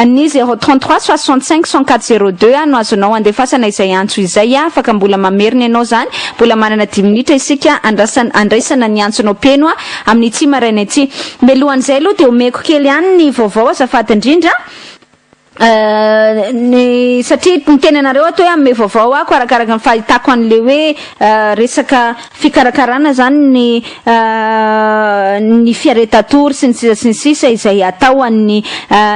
S1: Ny 033 65 104 02 a no azonao andefasana izay antso izay a. Afaka mbola mamerina ianao zany. Mbola manana dimy minitra isika andrasana andraisana ny antsonao mpeno a amin'ity maraina ity. Mialohan'izay aloha dia omeko kely ihany ny vaovao azafady indrindra. Ny satria niteny anareo ato hoe hanome vaovao ako arakaraka ny fahitako an'le hoe resaka fikarakarana zany ny ny fiaretatory sy ny sisa sy ny sisa izay atao an'ny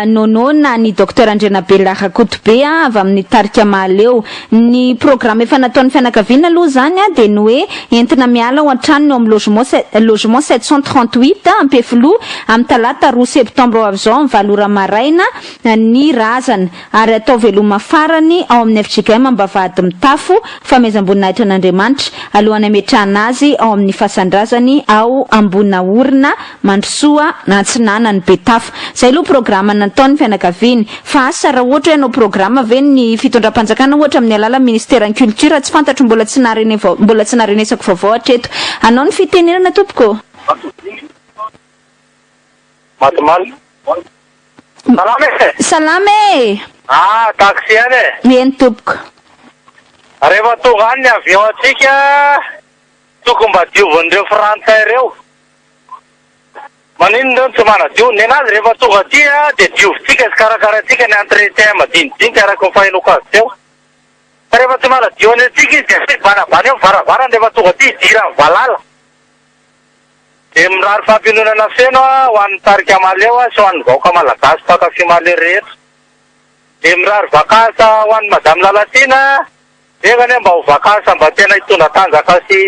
S1: Nono na ny Docteur Andrianabela Rakotobe avy amin'ny tarika Mahaleo. Ny programme efa nataon'ny fianakaviana aloha zany dia ny hoe entina miala ao an-tranony ao amin'ny logement logement 738 Ampefiloha amin'ny talata roa septembre ho avy izao amin'ny valo ora maraina ny razana ary atao veloma farany ao amin'ny fjkm Ambavahady Mitafo, fanomezam-boninahitra an'Andriamanitra, alohan'ny hametrahana azy ao amin'ny fasan-drazany ao Ambonaorina, Mandrosoa, Antsinanan'i Betafo. Izay aloha programa nataon'ny fianakaviany. Fa asa raha ohatra hoe hanao programa ve ny fitondram-panjakana ohatra amin'ny alalan'ny ministeran'ny culture, tsy fantatro mbola tsy naharene mbola tsy naharenesako vaovao hatreto. Anao ny fitenenana tompoko ô.
S4: Matimaly. Salama e!
S1: Salama e!
S4: Ah, taxi ihany e!
S1: Eny tompoko.
S4: Rehefa tonga any ny avion antsika, tokony mba diovin'ireo frantsay ireo. Maninona ireo no tsy manadio? Nenazy rehefa tonga aty dia diovintsika sy karakaraintsika ny entretien madinidinika araka ny fahenoako azy teo. Fa rehefa tsy manadio any antsika izy dia mibanabana eo ny varavarana rehefa tonga aty hidiran'ny valala. Dia mirary fampiononana feno ho an'ny tarika Mahaleo sy ho an'ny vahoaka malagasy mpankafy Mahaleo rehetra. Dia mirary vacances ho an'i Madame Lalatiana, enga anie mba ho vacances mba tena hitondra tanjaka sy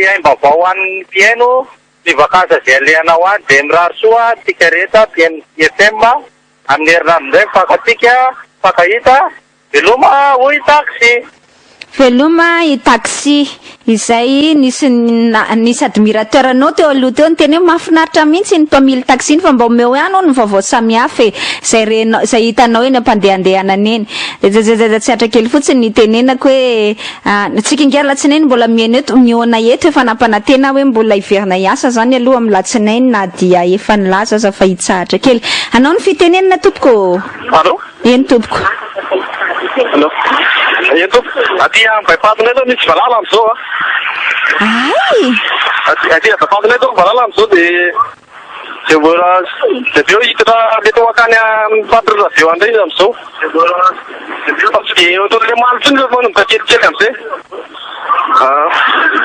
S4: aim-baovao ho an'ny mpihaino ny vacances izay alehanao any. Dia mirary soa antsika rehetra mpihaino FM amin'ny herinandro indray mifankatsika, mifankahita. Veloma hoy taxi.
S1: Veloma i taxi izay nisy nisy admirateur anao teo aloha teo niteny hoe mahafinaritra mihitsy iny mpamily taxi iny fa mba omeo ihany hono ny vaovao samihafa e, izay renao izay hitanao eny am-pandehandehanana eny. Dia tsy hatra kely fotsiny ny hitenenako hoe tsika ingahy alatsinainy mbola mihaino eto, mihaona eto, efa nampanantena aho hoe mbola hiverina hiasa izany aloha amin'ny latsinainy na dia efa nilaza aza fa hitsahatra kely. Anao ny fitenenana tompoko ô!
S6: Allô?
S1: Eny tompoko.
S6: Allô? Eny tompoko. Aty amin'ny bypass indray zao misy valala amin'izao a.
S1: Ay!
S6: Aty aty amin'ny bypass indray zao valala amin'izao dia dia mbola dia avy eo hiditra mety ho hankany amin'ny faritra radio any indray izy amin'izao. Fa tsy dia ohatran'ilay omaly intsony fa manomboka kelikely amin'izay. Ah,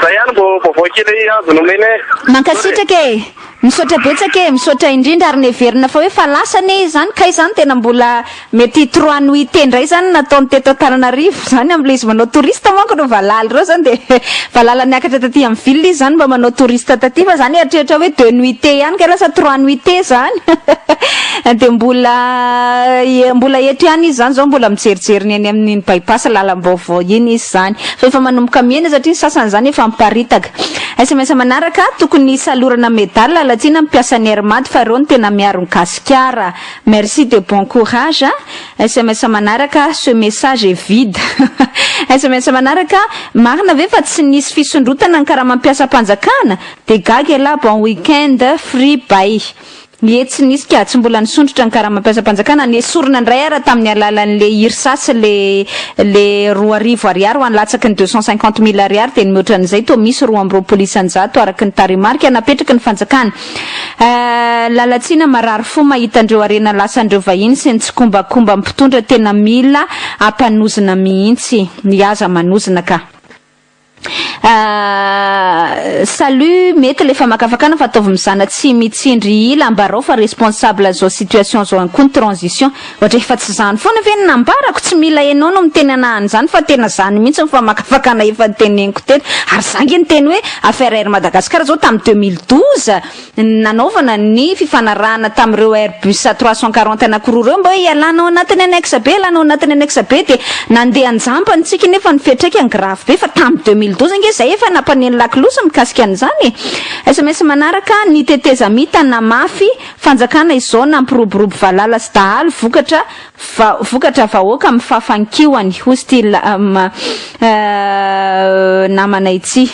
S6: zay ihany mbo vaovao kely azo nomena e.
S1: Mankasitraka e! Misaotra betsaka e, misaotra indrindra ary neverina fa hoe fa lasa anie izany kay izany tena mbola mety trois nuitées indray izany no nataony teto Antananarivo izany amin'ilay izy manao touriste manko ireo valala ireo izany dia valala niakatra taty amin'ny ville izy izany mba manao touriste taty fa izany eritreritra hoe deux nuitées ihany kay lasa trois nuitées izany dia mbola mbola eto ihany izy izany izao mbola mijerijery ny eny amin'iny bypass lalam-baovao iny izy izany fa efa manomboka mihena satria ny sasany izany efa miparitaka. Sms manaraka, tokony hisalorana medalle Lalatiana ny mpiasan'ny Air Mad fa ireo no tena miaro ny Gasikara. Merci de bon courage. Sms manaraka, ce message est vide. Sms manaraka, marina ve fa tsy nisy fisondrotana ny karamam-piasam-panjakana? Dia gaga ialahy, bon week-end, free, bye. Ie tsy nisy ka, tsy mbola nisondrotra ny karamam-piasam-panjakana, nesorina indray ara tamin'ny alalan'le IRSA sy le le 2000 ariary ho an'ny latsaky ny 250 mille ariary dia ny mihoatra an'izay toa misy 22% araka ny tarehimarika napetraky ny fanjakana. Lalatsiana marary fo mahita an'ireo harena lasan'ireo vahiny sy ny tsikombakomba mpitondra tena mila ampanozina mihitsy, ny aza manozina ka. Salut, mety le famakafakana fa ataovy mizana tsy mitsindry ila ambarao fa responsable an'izao situation zao ihany koa ny transition. Ohatra efa tsy zany foana ve ny nambarako, tsy mila enao no miteny anah an'izany fa tena zany mihitsy ny famakafakana efa noteneniko teto. Ary za nge niteny hoe affaire Air Madagascar zao tamin'ny 2012 nanaovana ny fifanarahana tamin'ireo Airbus 340 anankiroa ireo mba hoe hialana ao anatin'ny annexe be, hialana ao anatin'ny annexe be dia nandeha an-jampany tsika nefa ny fiantraikany grave be fa tamin'ny 2012 ange izay efa nampaneno lakolosy mikasika an'izany e! Sms manaraka, ny tetezamita namafy fanjakana izao nampiroborobo valala sy dahalo vokatra vokatra vahoaka mifafa ny kihony hoy ity namana ity.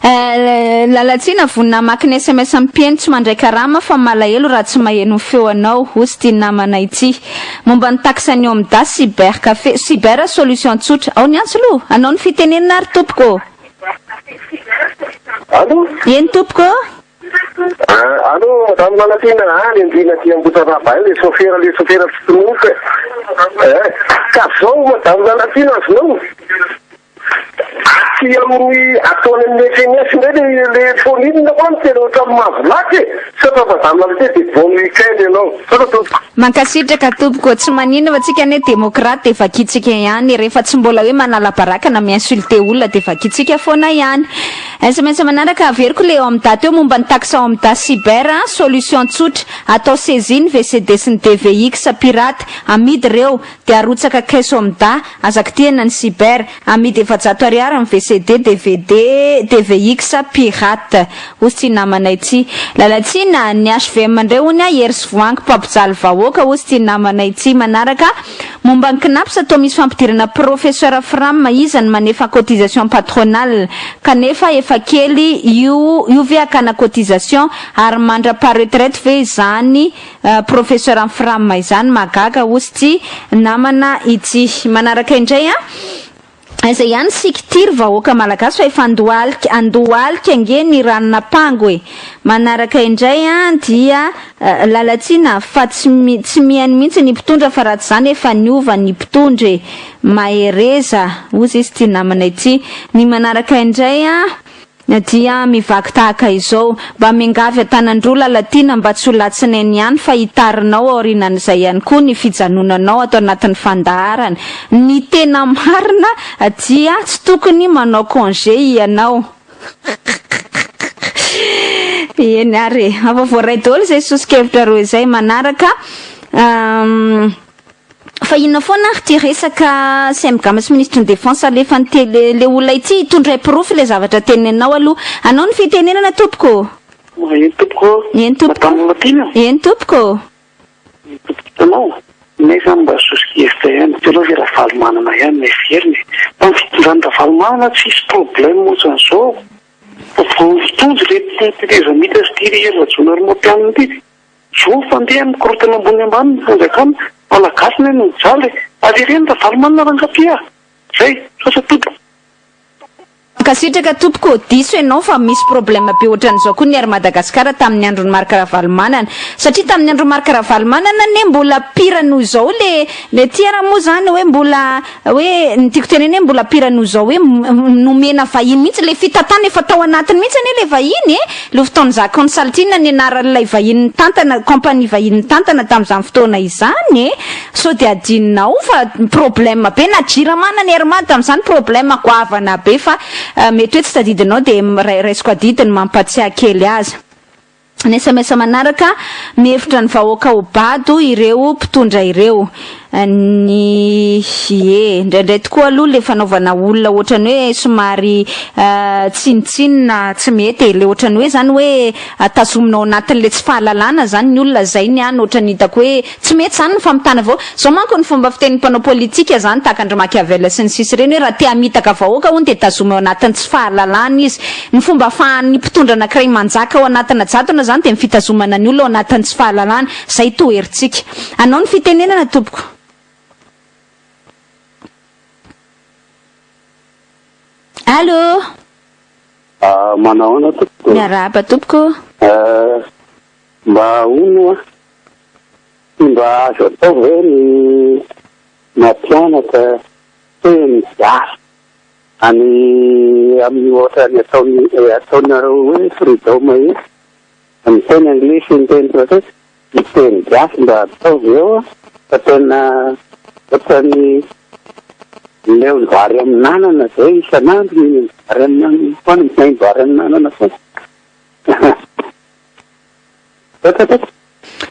S1: Lalatsiana vonona hamaky ny sms ampieno tsy mandray karama fa malahelo raha tsy maheno ny feo anao hozy ity namana ity. Momba ny taxe ny OMDA cyber café cyber solution tsotra ao ny antso aloha anao ny fitenenana ary tompoko ô.
S7: Allo?
S1: Eny tompoko ô.
S7: Allo madame Lalatiana any andriana aty Ambohitrarahaba any le sofera le sofera tsy tononiko e. Eh, ka zao madame Lalatiana azonao. Aty amin'ny ataony amin'ny FNS indray le le phone koa no tena ohatran'ny mahavolaky e! Misaotra madame Lalite dia bon week-end ianao. Misaotra tompoko.
S1: Mankasitraka tompoko, tsy maninona fa tsika anie demokrate dia vakintsika ihany, rehefa tsy mbola hoe manala baraka na mi-insulter olona dia vakintsika foana ihany. Sms manaraka averiko le OMDA teo momba ny taxe OMDA cyber a, solution tsotra, atao saisie ny VCD sy ny DVX pirate, amidy reo, dia arotsaka caisse OMDA, Aza kitihina ny cyber. Amidy 400 ariary ny VCD, dvd, DVX pirate. Hozy ty namanay ty. Lalatsiana, ny HVM indray hono a, Hery sy Voahangy mpampijaly vahoaka hozy ty namanay ty. Manaraka, momba ny Cnaps toa misy fampidirana professeur Fram, iza no manefa cotisation patronale? Kanefa efa kely io, io ve hakana cotisation? Ary mandra-paha-retraite ve izany Professeur am fram izany mahagaga ozy ty namana ity. Manaraka indray an. Aiza ihany isika ity ry vahoaka malagasy fa efa andohalika andohalika ange ny ranon'ampango e. Manaraka indray an dia Lalatsiana fa tsy tsy mihaino mihitsy ny mpitondra fa raha tsy izany efa niova ny mpitondra e. Mahereza ozy izy ity namana ity. Ny manaraka indray an. Dia mivaky tahaka izao. Mba miangavy an-tanan-droa Lalatiana mba tsy ho latsinainy ihany fa hitarinao aorianan'izay ihany koa ny fijanonanao ato anatin'ny fandaharana. Ny tena marina dia tsy tokony manao congé ianao. Eny ary e. Efa voaray daholo izay soso-kevitra roa izay. Manaraka. Fa inona foana ary ity resaka Cemgam sy minisitry ny défense alefan'ny tele le olona ity hitondray porofo ilay zavatra teneninao aloha. Anao ny fitenenana tompoko ô.
S4: Eny tompoko ô.
S1: Eny tompoko.
S4: Madame Lalatiana.
S1: Eny tompoko ô.
S4: Eny tompoko hitanao, nay zany mba soso-kevitra ihany, teo aloha ve Ravalomanana ihany no heverina e. Tamin'ny fitondran'i Ravalomanana tsisy problème ohatran'izao. Fa vao nitondra ireto tetezamita sy ity Hery Rajaonarimampianina ity dia Zo fandeha mikorontana ambony ambany ny fanjakana, Malagasy ne no mijaly e! Avereno Ravalomanana rangahy a! Zay! Misaotra tompoko.
S1: Mankasitraka tompoko ô, diso ianao fa misy problème be ohatran'izao koa ny Air Madagascar tamin'ny andron'i Marc Ravalomanana, satria tamin'ny andron'i Marc Ravalomanana anie mbola pire noho izao le le ty ara moa zany hoe mbola Hoe ny tiako tenenina hoe mbola pire noho izao hoe nomena vahiny mihitsy ilay fitantanana efa tao anatiny mihitsy anie ilay vahiny e! Lufthansa Consulting ny anaran'ilay vahiny nitantana, compagnie vahiny nitantana tamin'izany fotoana izany e! Sao dia adinonao fa problème be na Jirama na ny Air Mad tamin'izany problème goavana be fa mety hoe tsy tadidinao dia raisiko adidy ny mampatsiahy kely azy. Ny sms manaraka, mihevitra ny vahoaka ho bado ireo mpitondra ireo. Ny ie, indraindray tokoa aloha le fanaovana olona ohatrany hoe somary tsinontsinona tsy mety e, le ohatrany hoe zany hoe tazomina ao anatin'le tsy fahalalana zany ny olona, zay ny ahy no ohatrany hitako hoe tsy mety zany ny famitana vahoaka. Zao manko ny fomba fitenin'ny mpanao politika zany tahaka an-dry Machiavel sy ny sisa ireny hoe raha te hamitaka vahoaka hono dia tazomy ao anatin'ny tsy fahalalana izy. Ny fomba afahan'ny mpitondra anakiray manjaka ao anatina jadona zany dia ny fitazomana ny olona ao anatin'ny tsy fahalalana. Zay toherintsika. Anao ny fitenenana tompoko. Allô.
S8: Manao ahoana tompoko?
S1: Miarahaba tompoko.
S8: Mba hono hoa, tsy mba azo atao ve ny mampianatra teny gasy any amin'ny ohatran'ny ataon'ny ataonareo hoe freedom io, ny teny anglisy sy ny teny frantsay, ny teny gasy mba ataovy eo fa tena ohatran'ny leo ny vary amin'anana zay isan'andro mihinana vary amin'anana foana, mihaino vary amin'anana foana.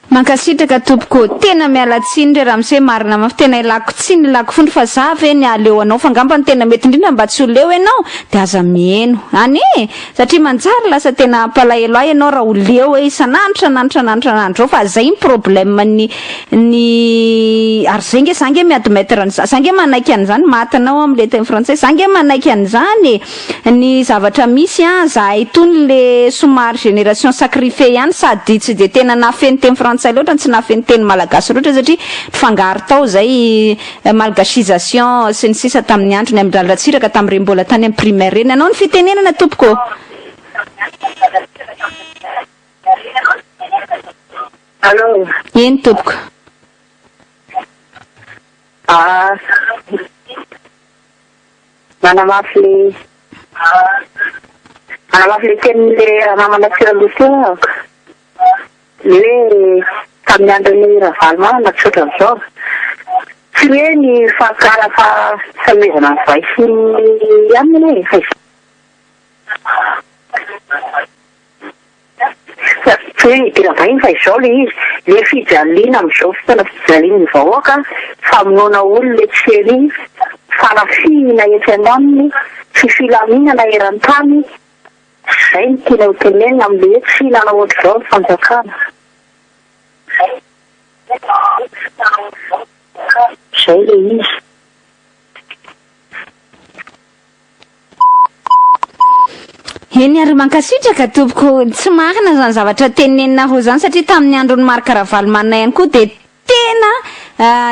S1: Mankasitraka tompoko, tena miala tsiny re ramose marina mafy, tena ilako tsiny ilako fondro fa za ve ny ahaleo anao fa angamba ny tena mety indrindra mba tsy ho leo ianao de aza miheno any e! Satria manjary lasa tena hampalahelo ahy ianao raha ho leo hoe isan'andro isan'andro isan'andro isan'andro zao fa zay ny problème ny ny ary zay nge za nge mi-admettre an'izany za nge manaiky an'izany matinao amle teny frantsay za nge manaiky an'izany e! Ny zavatra misy an, zahay itony le somary génération sacrifiée ihany sady tsy dia tena nahafehy ny teny frantsay loatra no tsy nahafehy ny teny malagasy loatra satria nifangaro tao izay malgachisation sy ny sisa tamin'ny androny Amidraly Ratsiraka tamin'ireny mbola tany amin'ny primaire ireny. Anao ny fitenenana tompoko ô.
S3: Allô.
S1: Eny tompoko.
S3: Ah. Manamafy le manamafy le tenin'le ranamana Tsiraloha teo aho ka. Le hoe tamin'ny andron'i Ravalomanana tsy ohatran'izao. Tsy hoe ny fakana fa fanomezana ny vay sy ny anona anie e, fa izao. Tsy hoe hidiram-bahiny fa izao ilay izy, ilay fijaliana amin'izao fotoana fijalian'ny vahoaka, famonoana olona etsy sy ery, fanafihina etsy andaniny, tsy filaminana eran-tany, izay no tiana ho tenenina amin'ilay hoe tsy nanao ohatr'izao ny fanjakana. Izay ilay izy.
S1: Eny ary mankasitraka tompoko, tsy marina izany zavatra teneninareo izany satria tamin'ny andron'i Marc Ravalomanana ihany koa dia tena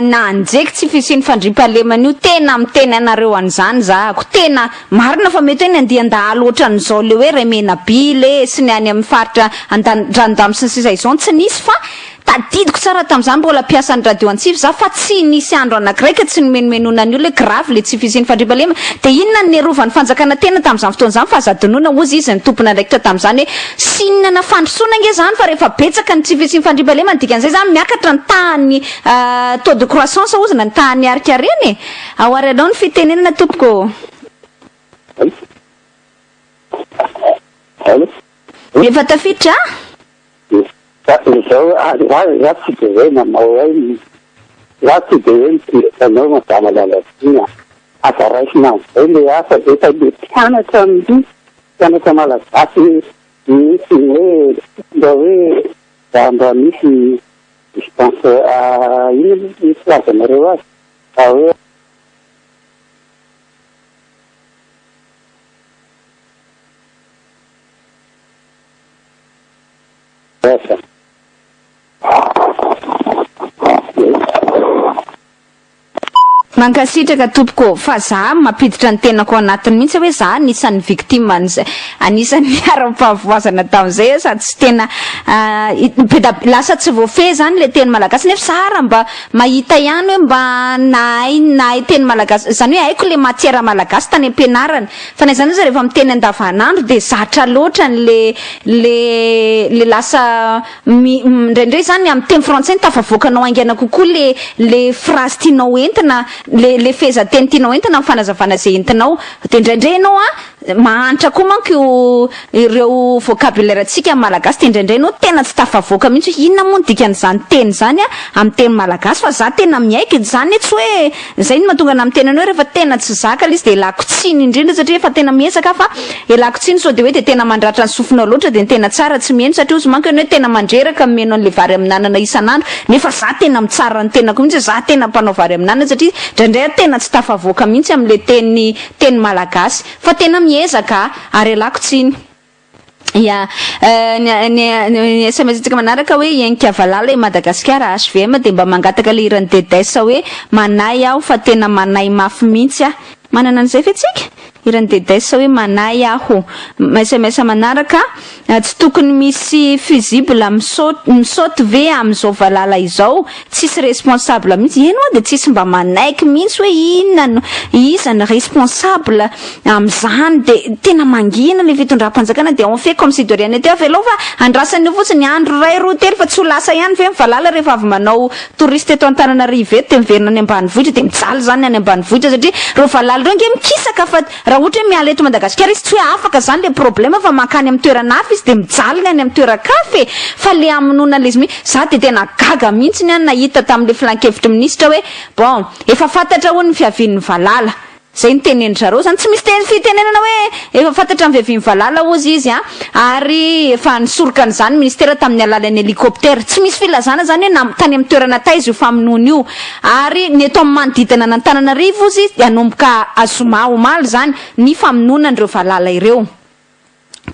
S1: nanjeky tsy fisian'ny fandriampahalemana io, tena miteny anareo an'izany zahako, tena marina fa mety hoe ny andian-dahalo ohatran'izao le hoe Remenabila e sy ny any amin'ny faritra Andranondamo sy ny sisa izao no tsy nisy fa Tadidiko tsara tamin'izany mbola mpiasan'ny radio Antsiva za fa tsy nisy andro anankiray ka tsy nomenomenona ny olona hoe grave le tsy fisian'ny fandriampahalemana dia inona no niarovan'ny fanjakana tena tamin'izany fotoana izany fa aza adinoina hozy izy ny tompon'andraikitra tamin'izany hoe signe na fandrosoana ange izany fa rehefa betsaka ny tsy fisian'ny fandriampahalemana dikan'izay izany miakatra ny tahan'ny taux de croissance hozy na ny tahan'ny harikarena e! Ao ary alao ny fitenenana tompoko ô!
S8: Allo?
S1: Efa tafiditra a?
S8: Fa izao za za tsy de hoe manao hoe. Za tsy de hoe mitezitra anao madama Lalatiana a! Aza raisina amin'izay le asa, efa le mpianatra mihitsy, mpianatra malagasy mihitsy ny hoe mba hoe raha mba misy dispense inona moa ny filazanareo azy? Raha hoe. Asa.
S1: Mankasitraka tompoko ô, fa za mampiditra ny tenako ao anatiny mihitsy hoe za anisan'ny victime an'izay, anisan'ny niharam-pahavoazana tamin'izay aho sady tsy tena be da lasa tsy voafehy zany le teny malagasy nefa za ary mba mahita ihany hoe mba nahay nahay teny malagasy, zany hoe haiko le matière malagasy tany am-pianarana fa na izany aza rehefa miteny andavanandro de zatra loatra an'le le le lasa Mi, indraindray izany amin'ny teny frantsay no tafavoakanao haingana kokoa le le phrase tianao entina, le le fehezanteny tianao entina amin'ny fanazavana izay entinao. Dia indraindray ianao an, mahantra koa manko io ireo vocabulaire ntsika amin'ny malagasy dia indraindray ianao tena tsy tafavoaka mihitsy hoe inona moa ny dikan'izany teny izany an amin'ny teny malagasy fa za tena miaiky, izany anie tsy hoe Zay no mahatonga anah miteny anao rehefa tena tsy zaka le izy de elako tsiny indrindra satria efa tena miezaka aho fa elako tsiny sao de hoe de tena mandratra ny sofinao loatra de ny tena tsara tsy miheno satria ozy manko ianao hoe tena mandreraka ny miheno anle vary amin'anana isan'andro nefa za tena mitsara ny tenako mihitsy hoe za tena mpanao vary amin'anana satria indraindray aho tena tsy tafavoaka mihitsy amle teny teny malagasy fa tena miezaka aho ary elako tsiny. Ya, ny ny ny sms antsika manaraka hoe Henika Valala i Madagasikara HVM dia mba mangataka le hiran'i Dedes hoe Manahy aho fa tena manahy mafy mihitsy aho. Manana an'izay ve tsika? Hiran'i Dedes hoe Manahy aho. Sms manaraka, tsy tokony misy fusible misaute ve amin'izao valala izao? Tsisy responsable mihitsy, eny hoa dia tsisy mba manaiky mihitsy hoe inona no, iza ny responsable amin'izany, dia tena mangina ilay fitondram-panjakana dia on fait comme si de rien n'était, avelao fa andrasana eo fotsiny andro iray roa telo fa tsy ho lasa ihany ve ny valala rehefa avy manao touriste eto Antananarivo eto dia miverina any ambanivohitra dia mijaly izany ny any ambanivohitra satria ireo valala ireo ange mikisaka fa Raha ohatra hoe miala eto Madagasikara izy tsy hoe afaka zany le problème fa mankany amin'ny toerana hafa izy de mijaly ny any amin'ny toeran-kafa e! Fa le hamonoana an'le izy mihitsy, za de tena gaga mihitsiny aho nahita tamin'le filan-kevitry minisitra hoe bon efa fantatra hono ny fiavian'ny valala, zay no tenenin-dry zareo zany, tsy misy teny fitenenana hoe efa fantatra ny fiavian'ny valala hozy izy an, ary efa nisoroka an'izany ny ministera tamin'ny alalan'ny hélicoptère, tsy misy filazana zany hoe na tany amin'ny toerana taiza io famonoana io, Ary ny eto amin'ny manodidina an'Antananarivo ozy dia hanomboka zoma omaly izany ny famonoana an'ireo valala ireo.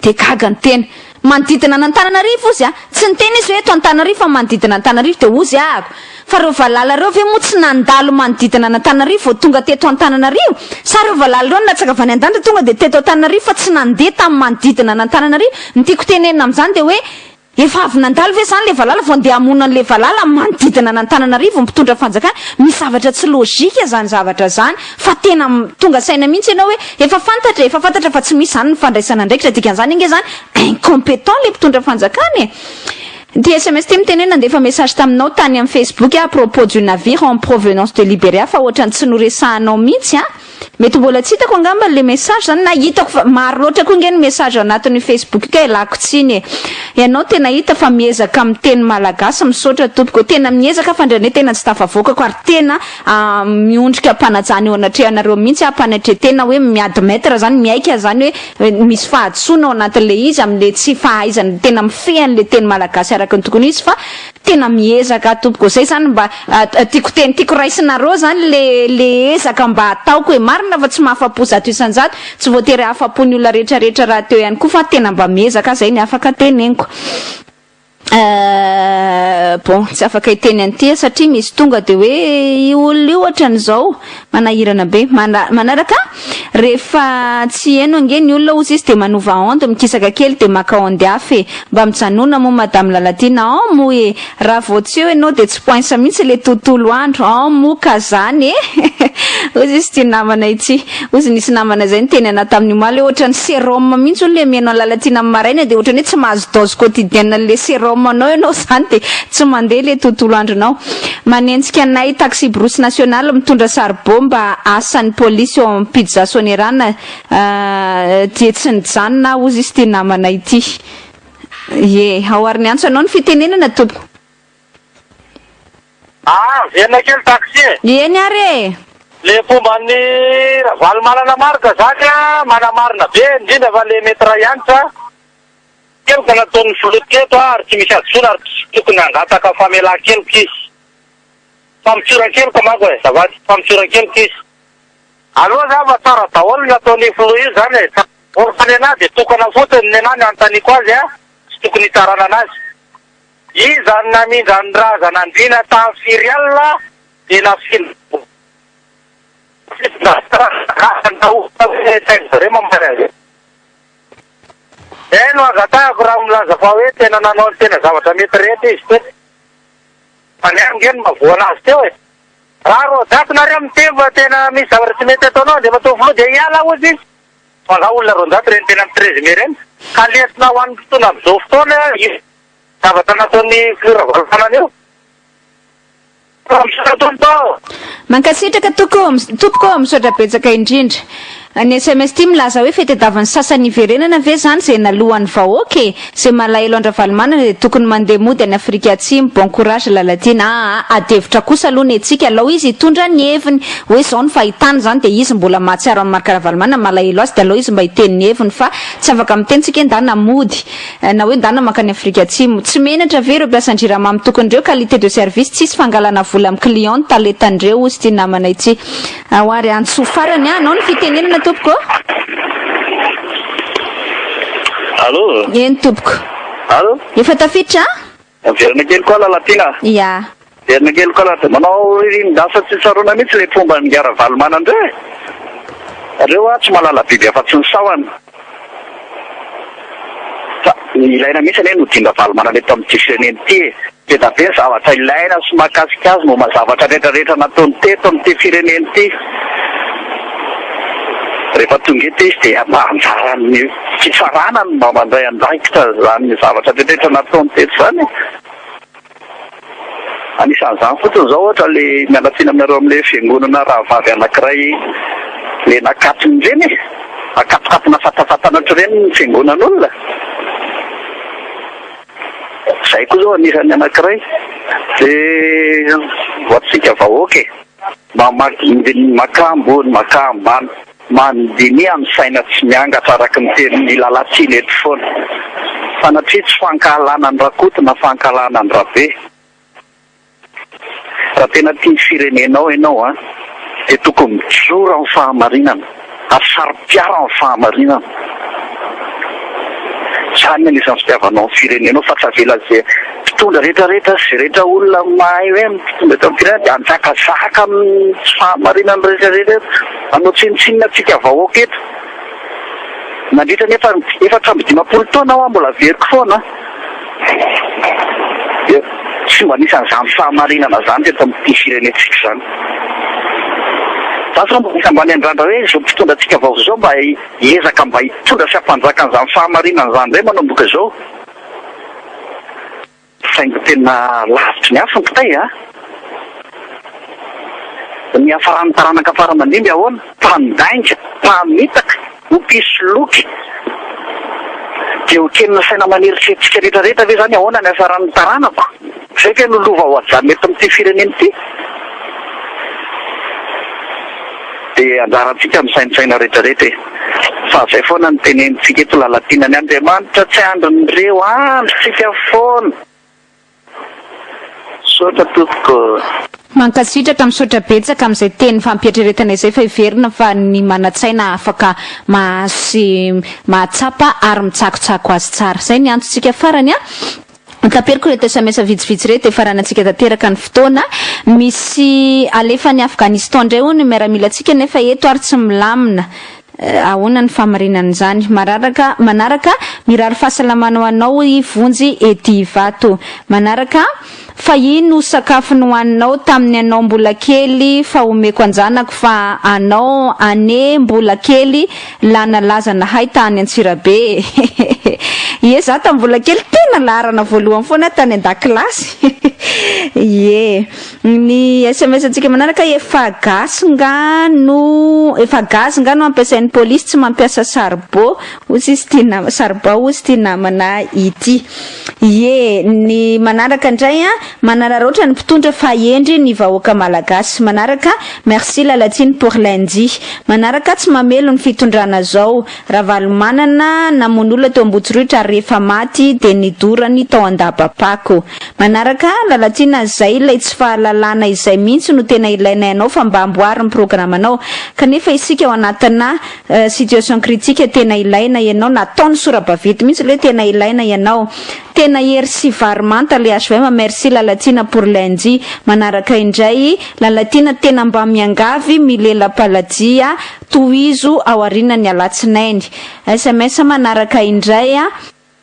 S1: Dia gaga ny tena. Manodidina an'Antananarivo ozy a! Tsy niteny izy hoe eto Antananarivo fa manodidina an'Antananarivo dia ozy ahako. Fa ireo valala ireo ve moa tsy nandalo manodidina an'Antananarivo vao tonga teto Antananarivo? Sa ireo valala ireo nilatsaka avy any an-danitra tonga dia teto Antananarivo fa tsy nandeha tamin'ny manodidina an'Antananarivo? Ny tiako tenenina amin'izany dia hoe Efa avy nandalo ve izany le valala vao andeha hamono an'le valala manodidina an'Antananarivo ny mpitondra fanjakana? Misy zavatra tsy logique zany zavatra zany fa tena tonga saina mihitsy ianao hoe efa fantatra e, efa fantatra fa tsy misy zany ny fandraisana andraikitra dikan'izany ange zany incompetent le mpitondra fanjakana e! Ity sms ity miteny hoe nandefa message taminao tany amin'ny Facebook aho à propos du navire en provenance de Liberia fa ohatran'ny tsy noresahanao mihitsy an! Mety mbola tsy hitako angamba le message zany na hitako fa maro loatra koa nge ny message anatin'io facebook io ka ialako tsiny e. Ianao tena hita fa miezaka miteny malagasy misaotra tompoko. Tena miezaka fa indraindray tena tsy tafavoakako ary tena miondrika am-panajana eo anatrehanareo mihitsy aho am-panetretena hoe mi-admettre zany miaiky aho zany hoe misy fahadisoana ao anatin'le izy amin'le tsy fahaizana tena mifehy an'le teny malagasy araka ny tokony ho izy fa Tena miezaka aho tompoko, zay zany mba tiako teny tiako raisinareo zany le le ezaka mba ataoko e, marina fa tsy mahafapo 100%, tsy voatery hahafapo ny olona rehetra rehetra rahateo ihany koa fa tena mba miezaka aho zay ny afaka teneniko. Bon tsy afaka hiteny an'ity aho satria misy tonga de hoe io olona io ohatran'izao, manahirana be. Manaraka Rehefa tsy heno ange ny olona ozy izy de manova onde mikisaka kely de maka onde hafa e! Mba mijanona moa madame Lalatiana an moa e! Raha vao tsy eo ianao de tsy poince mihitsy le tontolo andro an moa ka zany e! Ozy izy ity namana ity. Ozy nisy namana zay niteny anah tamin'ny omaly hoe ohatran'ny serum mihitsy hono le mihaino an'i Lalatiana amin'ny maraina de ohatran'ny hoe tsy mahazo dose quotidienne an'le serum anao ianao zany de tsy mandeha le tontolo andronao. Manenjika anay taxi-brousse national mitondra saribao mba asan'ny polisy eo amin'ny pizza Sonerana dia tsy nijanona aho hozy izy ity namana ity. Ie, ao ary niantso anao ny fitenenana tompoko.
S6: Ah, miverina kely taxi e.
S1: Eny ary e.
S6: Le mpomba an'i Ravalomanana Marc zany a, manamarina be, indrindra fa le Maître Hanitra, keloka nataon'ny filoha teto ary tsy misy hadisoana ary tsy tokony hangataka famelan-keloka izy. Famotsoran-keloka manko e, azafady, famotsoran-keloka izy. Aloha zany fa tsara daholo ny nataon'io filoha io zany e, tsara daholo fa nenah dia tokana fotsiny nenah ny anontaniako azy a, tsy tokony hitsarana anazy. Iza no namindra ny razana andriana tamin'ny firy alina dia nafindra Zay no angatahako raha milaza fa hoe tena nanao ny tena zavatra mety rehetra izy teto. Fa ny ahy nge no mahavoa anazy teo e. Raha 200 nareo miteny fa tena misy zavatra tsy mety ataonao Andriamatoa Filoha dia hiala hozy izy. Fa angaha olona 200 ireny tena amin'ny 13 mai ireny? Ka lesona ho an'ny mpitondra amin'izao fotoana io zavatra nataon'ny Filoha Ravalomanana io. Misaotra tompoko.
S1: Mankasitraka toko tompoko misaotra betsaka indrindra. Ny sms ity milaza hoe fetadavin'ny sasany hiverenana ve zany ze nalohan'ny vahoaka e? Ze malahelo an-dRavalomanana dia tokony mandeha mody any Afrika Atsimo. Bon courage Lalatiana aa ady hevitra kosa aloha ny antsika alao izy hitondra ny heviny hoe zao ny fahitany zany dia izy mbola mahatsiaro an'i Marc Ravalomanana malahelo azy dia alao izy mba hiteny ny heviny fa tsy afaka miteny tsika hoe ndana mody na hoe ndana mankany Afrika Atsimo. Tsy menatra ve ireo mpiasan-dRiramamy tokony ireo qualité de service tsisy fangalana vola amin'ny client ny talentan'ireo hozy ity namana ity. Ao ary antso farany an, anao ny fitenenana tompoko ô.
S2: Allô?
S1: Eny tompoko.
S2: Allô?
S1: Efa tafiditra an?
S2: Miverina kely koa Lalatiana.
S1: Ya.
S2: Miverina kely koa Lalatiana. Manao ririnin-dasa tsy tsaroana mihitsy ilay mpomba an'i Ingahy Ravalomanana ireo e. Reo a tsy mahalala biby afa-tsy ny sahona. Fa ilaina mihitsy anie ny hodian-dRavalomanana eto amin'ity firenena ity e. Be da be ny zavatra ilaina sy mahakasika azy momba ny zavatra rehetra rehetra nataony teto amin'ity firenena ity. Rehefa tonga eto izy dia mba anjaran'ny fitsarana no mba mandray andraikitra izany zavatra rehetra rehetra nataony teto izany e. Anisan'izany fotsiny izao ohatra le miala tsiny aminareo amin'le fiangonana rahavavy anankiray le nakatony ireny e! Akatokatona fatafatana ohatr'ireny ny fiangonan'olona. Izay koa izao anisan'ny anankiray. Dia ho antsika vahoaka e! Mamaky maka ambony maka ambany. Mandiniha ny saina tsy miangatra araka ny tenin'i Lalatiana eto foana. Sanatria tsy fankahalana an'i Rakoto na fankahalana an'i Rabe. Raha tena tia ny firenenao ianao an, dia tokony mijoro amin'ny fahamarinana ary saro-piaro amin'ny fahamarinana. Izany ny anisan'ny fitiavanao ny firenenao fa tsy avela izay mpitondra rehetra rehetra sy izay rehetra olona mahay hoe mpitondra eto amin'ny firenena dia hanjakazaka amin'ny tsy fahamarinana rehetra rehetra eto. Manao tsinontsinona antsika vahoaka eto. Nandritra ny efa 54 taona aho mbola averiko foana dia tsy mba nisy an'izany fahamarinana izany teto amin'ity firenentsika izany. Za zao mba mba miandrandra hoe izao mpitondra antsika vaovao izao mba hiezaka mba hitondra sy hampanjaka an'izany fahamarinana izany indray manomboka izao. Saingy tena lavitry ny afo ny kitay a! Ny hiafaran'ny taranaka fara aman-dimby ahoana? Mpandainga, mpamitaka, ho mpisoloky. Dia ho kenina saina aman'eritreritsika rehetra rehetra ve izany ahoana ny hiafaran'ny taranako? Izay ve no lova ho ajanona eto amin'ity firenena ity? Dia anjarantsika misaintsaina rehetra rehetra e! Fa zay foana no tenenintsika eto Lalatiana ny Andriamanitra tsy andrin'ireo andrintsika foana. Misaotra tompoko.
S1: Mankasitraka, misaotra betsaka amin'izay teny fampieritreretana izay fa heverina fa ny manan-tsaina afaka mahazo sy mahatsapa ary mitsakotsako azy tsara. Izay ny antsontsika farany an! Taperiko ireto sms vitsivitsy ireto dia faranantsika tanteraka ny fotoana. Misy alefa any Afghanistan indray hono ny miaramilantsika nefa eto ary tsy milamina. Ahoana ny fahamarinan'izany? Mararaka manaraka, mirary fahasalamana ho anao hoy i Vonjy ety Ivato. Manaraka, fa ino sakafo nohaninao tamin'ny anao mbola kely fa omeko anjanako fa anao anie mbola kely La nalaza nahay tany Antsirabe e! Ie za tam mbola kely tena laharana voalohany foana tany andakilasy ie! Ny sms antsika manaraka, efa gasy nga no, efa gaz nga no ampiasain'ny polisy, tsy mampiasa saribô ozy izy ity nama, saribao ozy ity namana ity. Ie, ny manaraka indray an, manararaotra ny mpitondra fa hendry ny vahoaka malagasy. Manaraka, merci Lalatiana pour lundi. Manaraka, tsy mamelo ny fitondrana zao. Ravalomanana namono olona teo Ambohitsirohitra ary rehefa maty dia nidorany tao Andabapako. Manaraka, Lalatiana zay ilay tsy fahalalana izay mihitsy no tena ilainay anao fa mba amboary ny programanao. Kanefa isika ao anatina situation critique tena ilaina ianao, nataony sora-baventy mihitsy ilay hoe tena ilaina ianao. Tena hery sy vary manta le hvm merci Lalatiana pour lundi. Manaraka indray, Lalatiana tena mba miangavy milela-paladia Tohizo aorianan'ny alatsinainy. Sms manaraka indray a!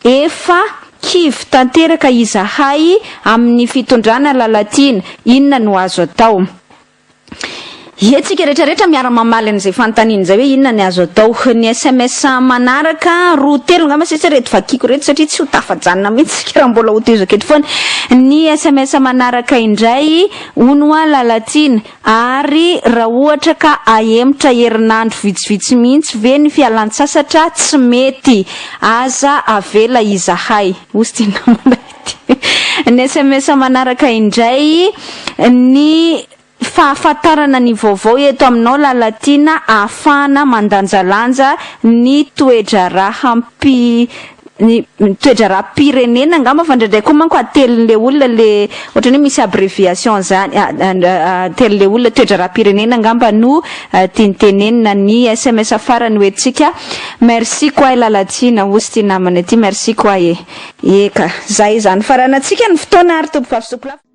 S1: Efa kivy tanteraka izahay amin'ny fitondrana Lalatiana, inona no azo atao? Ie, tsika rehetra rehetra miara mamaly an'izay fanontaniana izay hoe inona ny azo atao. Ny sms manaraka, roa telo angamba sisa ireto vakiko ireto satria tsy ho tafajanona mihitsy isika raha mbola ho tohizako eto foana. Ny sms manaraka indray, hono hoa Lalatiana, Ary raha ohatra ka ahemotra herinandro vitsivitsy mihitsy ve ny fialantsasatra tsy mety? Aza avela izahay. Hozy ity namana ity. Ny sms manaraka indray, ny fahafantarana ny vaovao eto aminao Lalatiana ahafahana mandanjalanja ny toe-draharaham-pi ny toe-draharaham-pirenena angamba fa indraindray koa manko atelin'le olona le ohatran'ny hoe misy abréviation zany atelin'le olona toe-draharaham-pirenena angamba no tiany tenenina. Ny sms farany hoentintsika, merci quoi Lalatiana hozy ity namana ity, merci quoi e. Eka, zay izany faranantsika ny fotoana ary tompoko vavy sy tompoko lahy.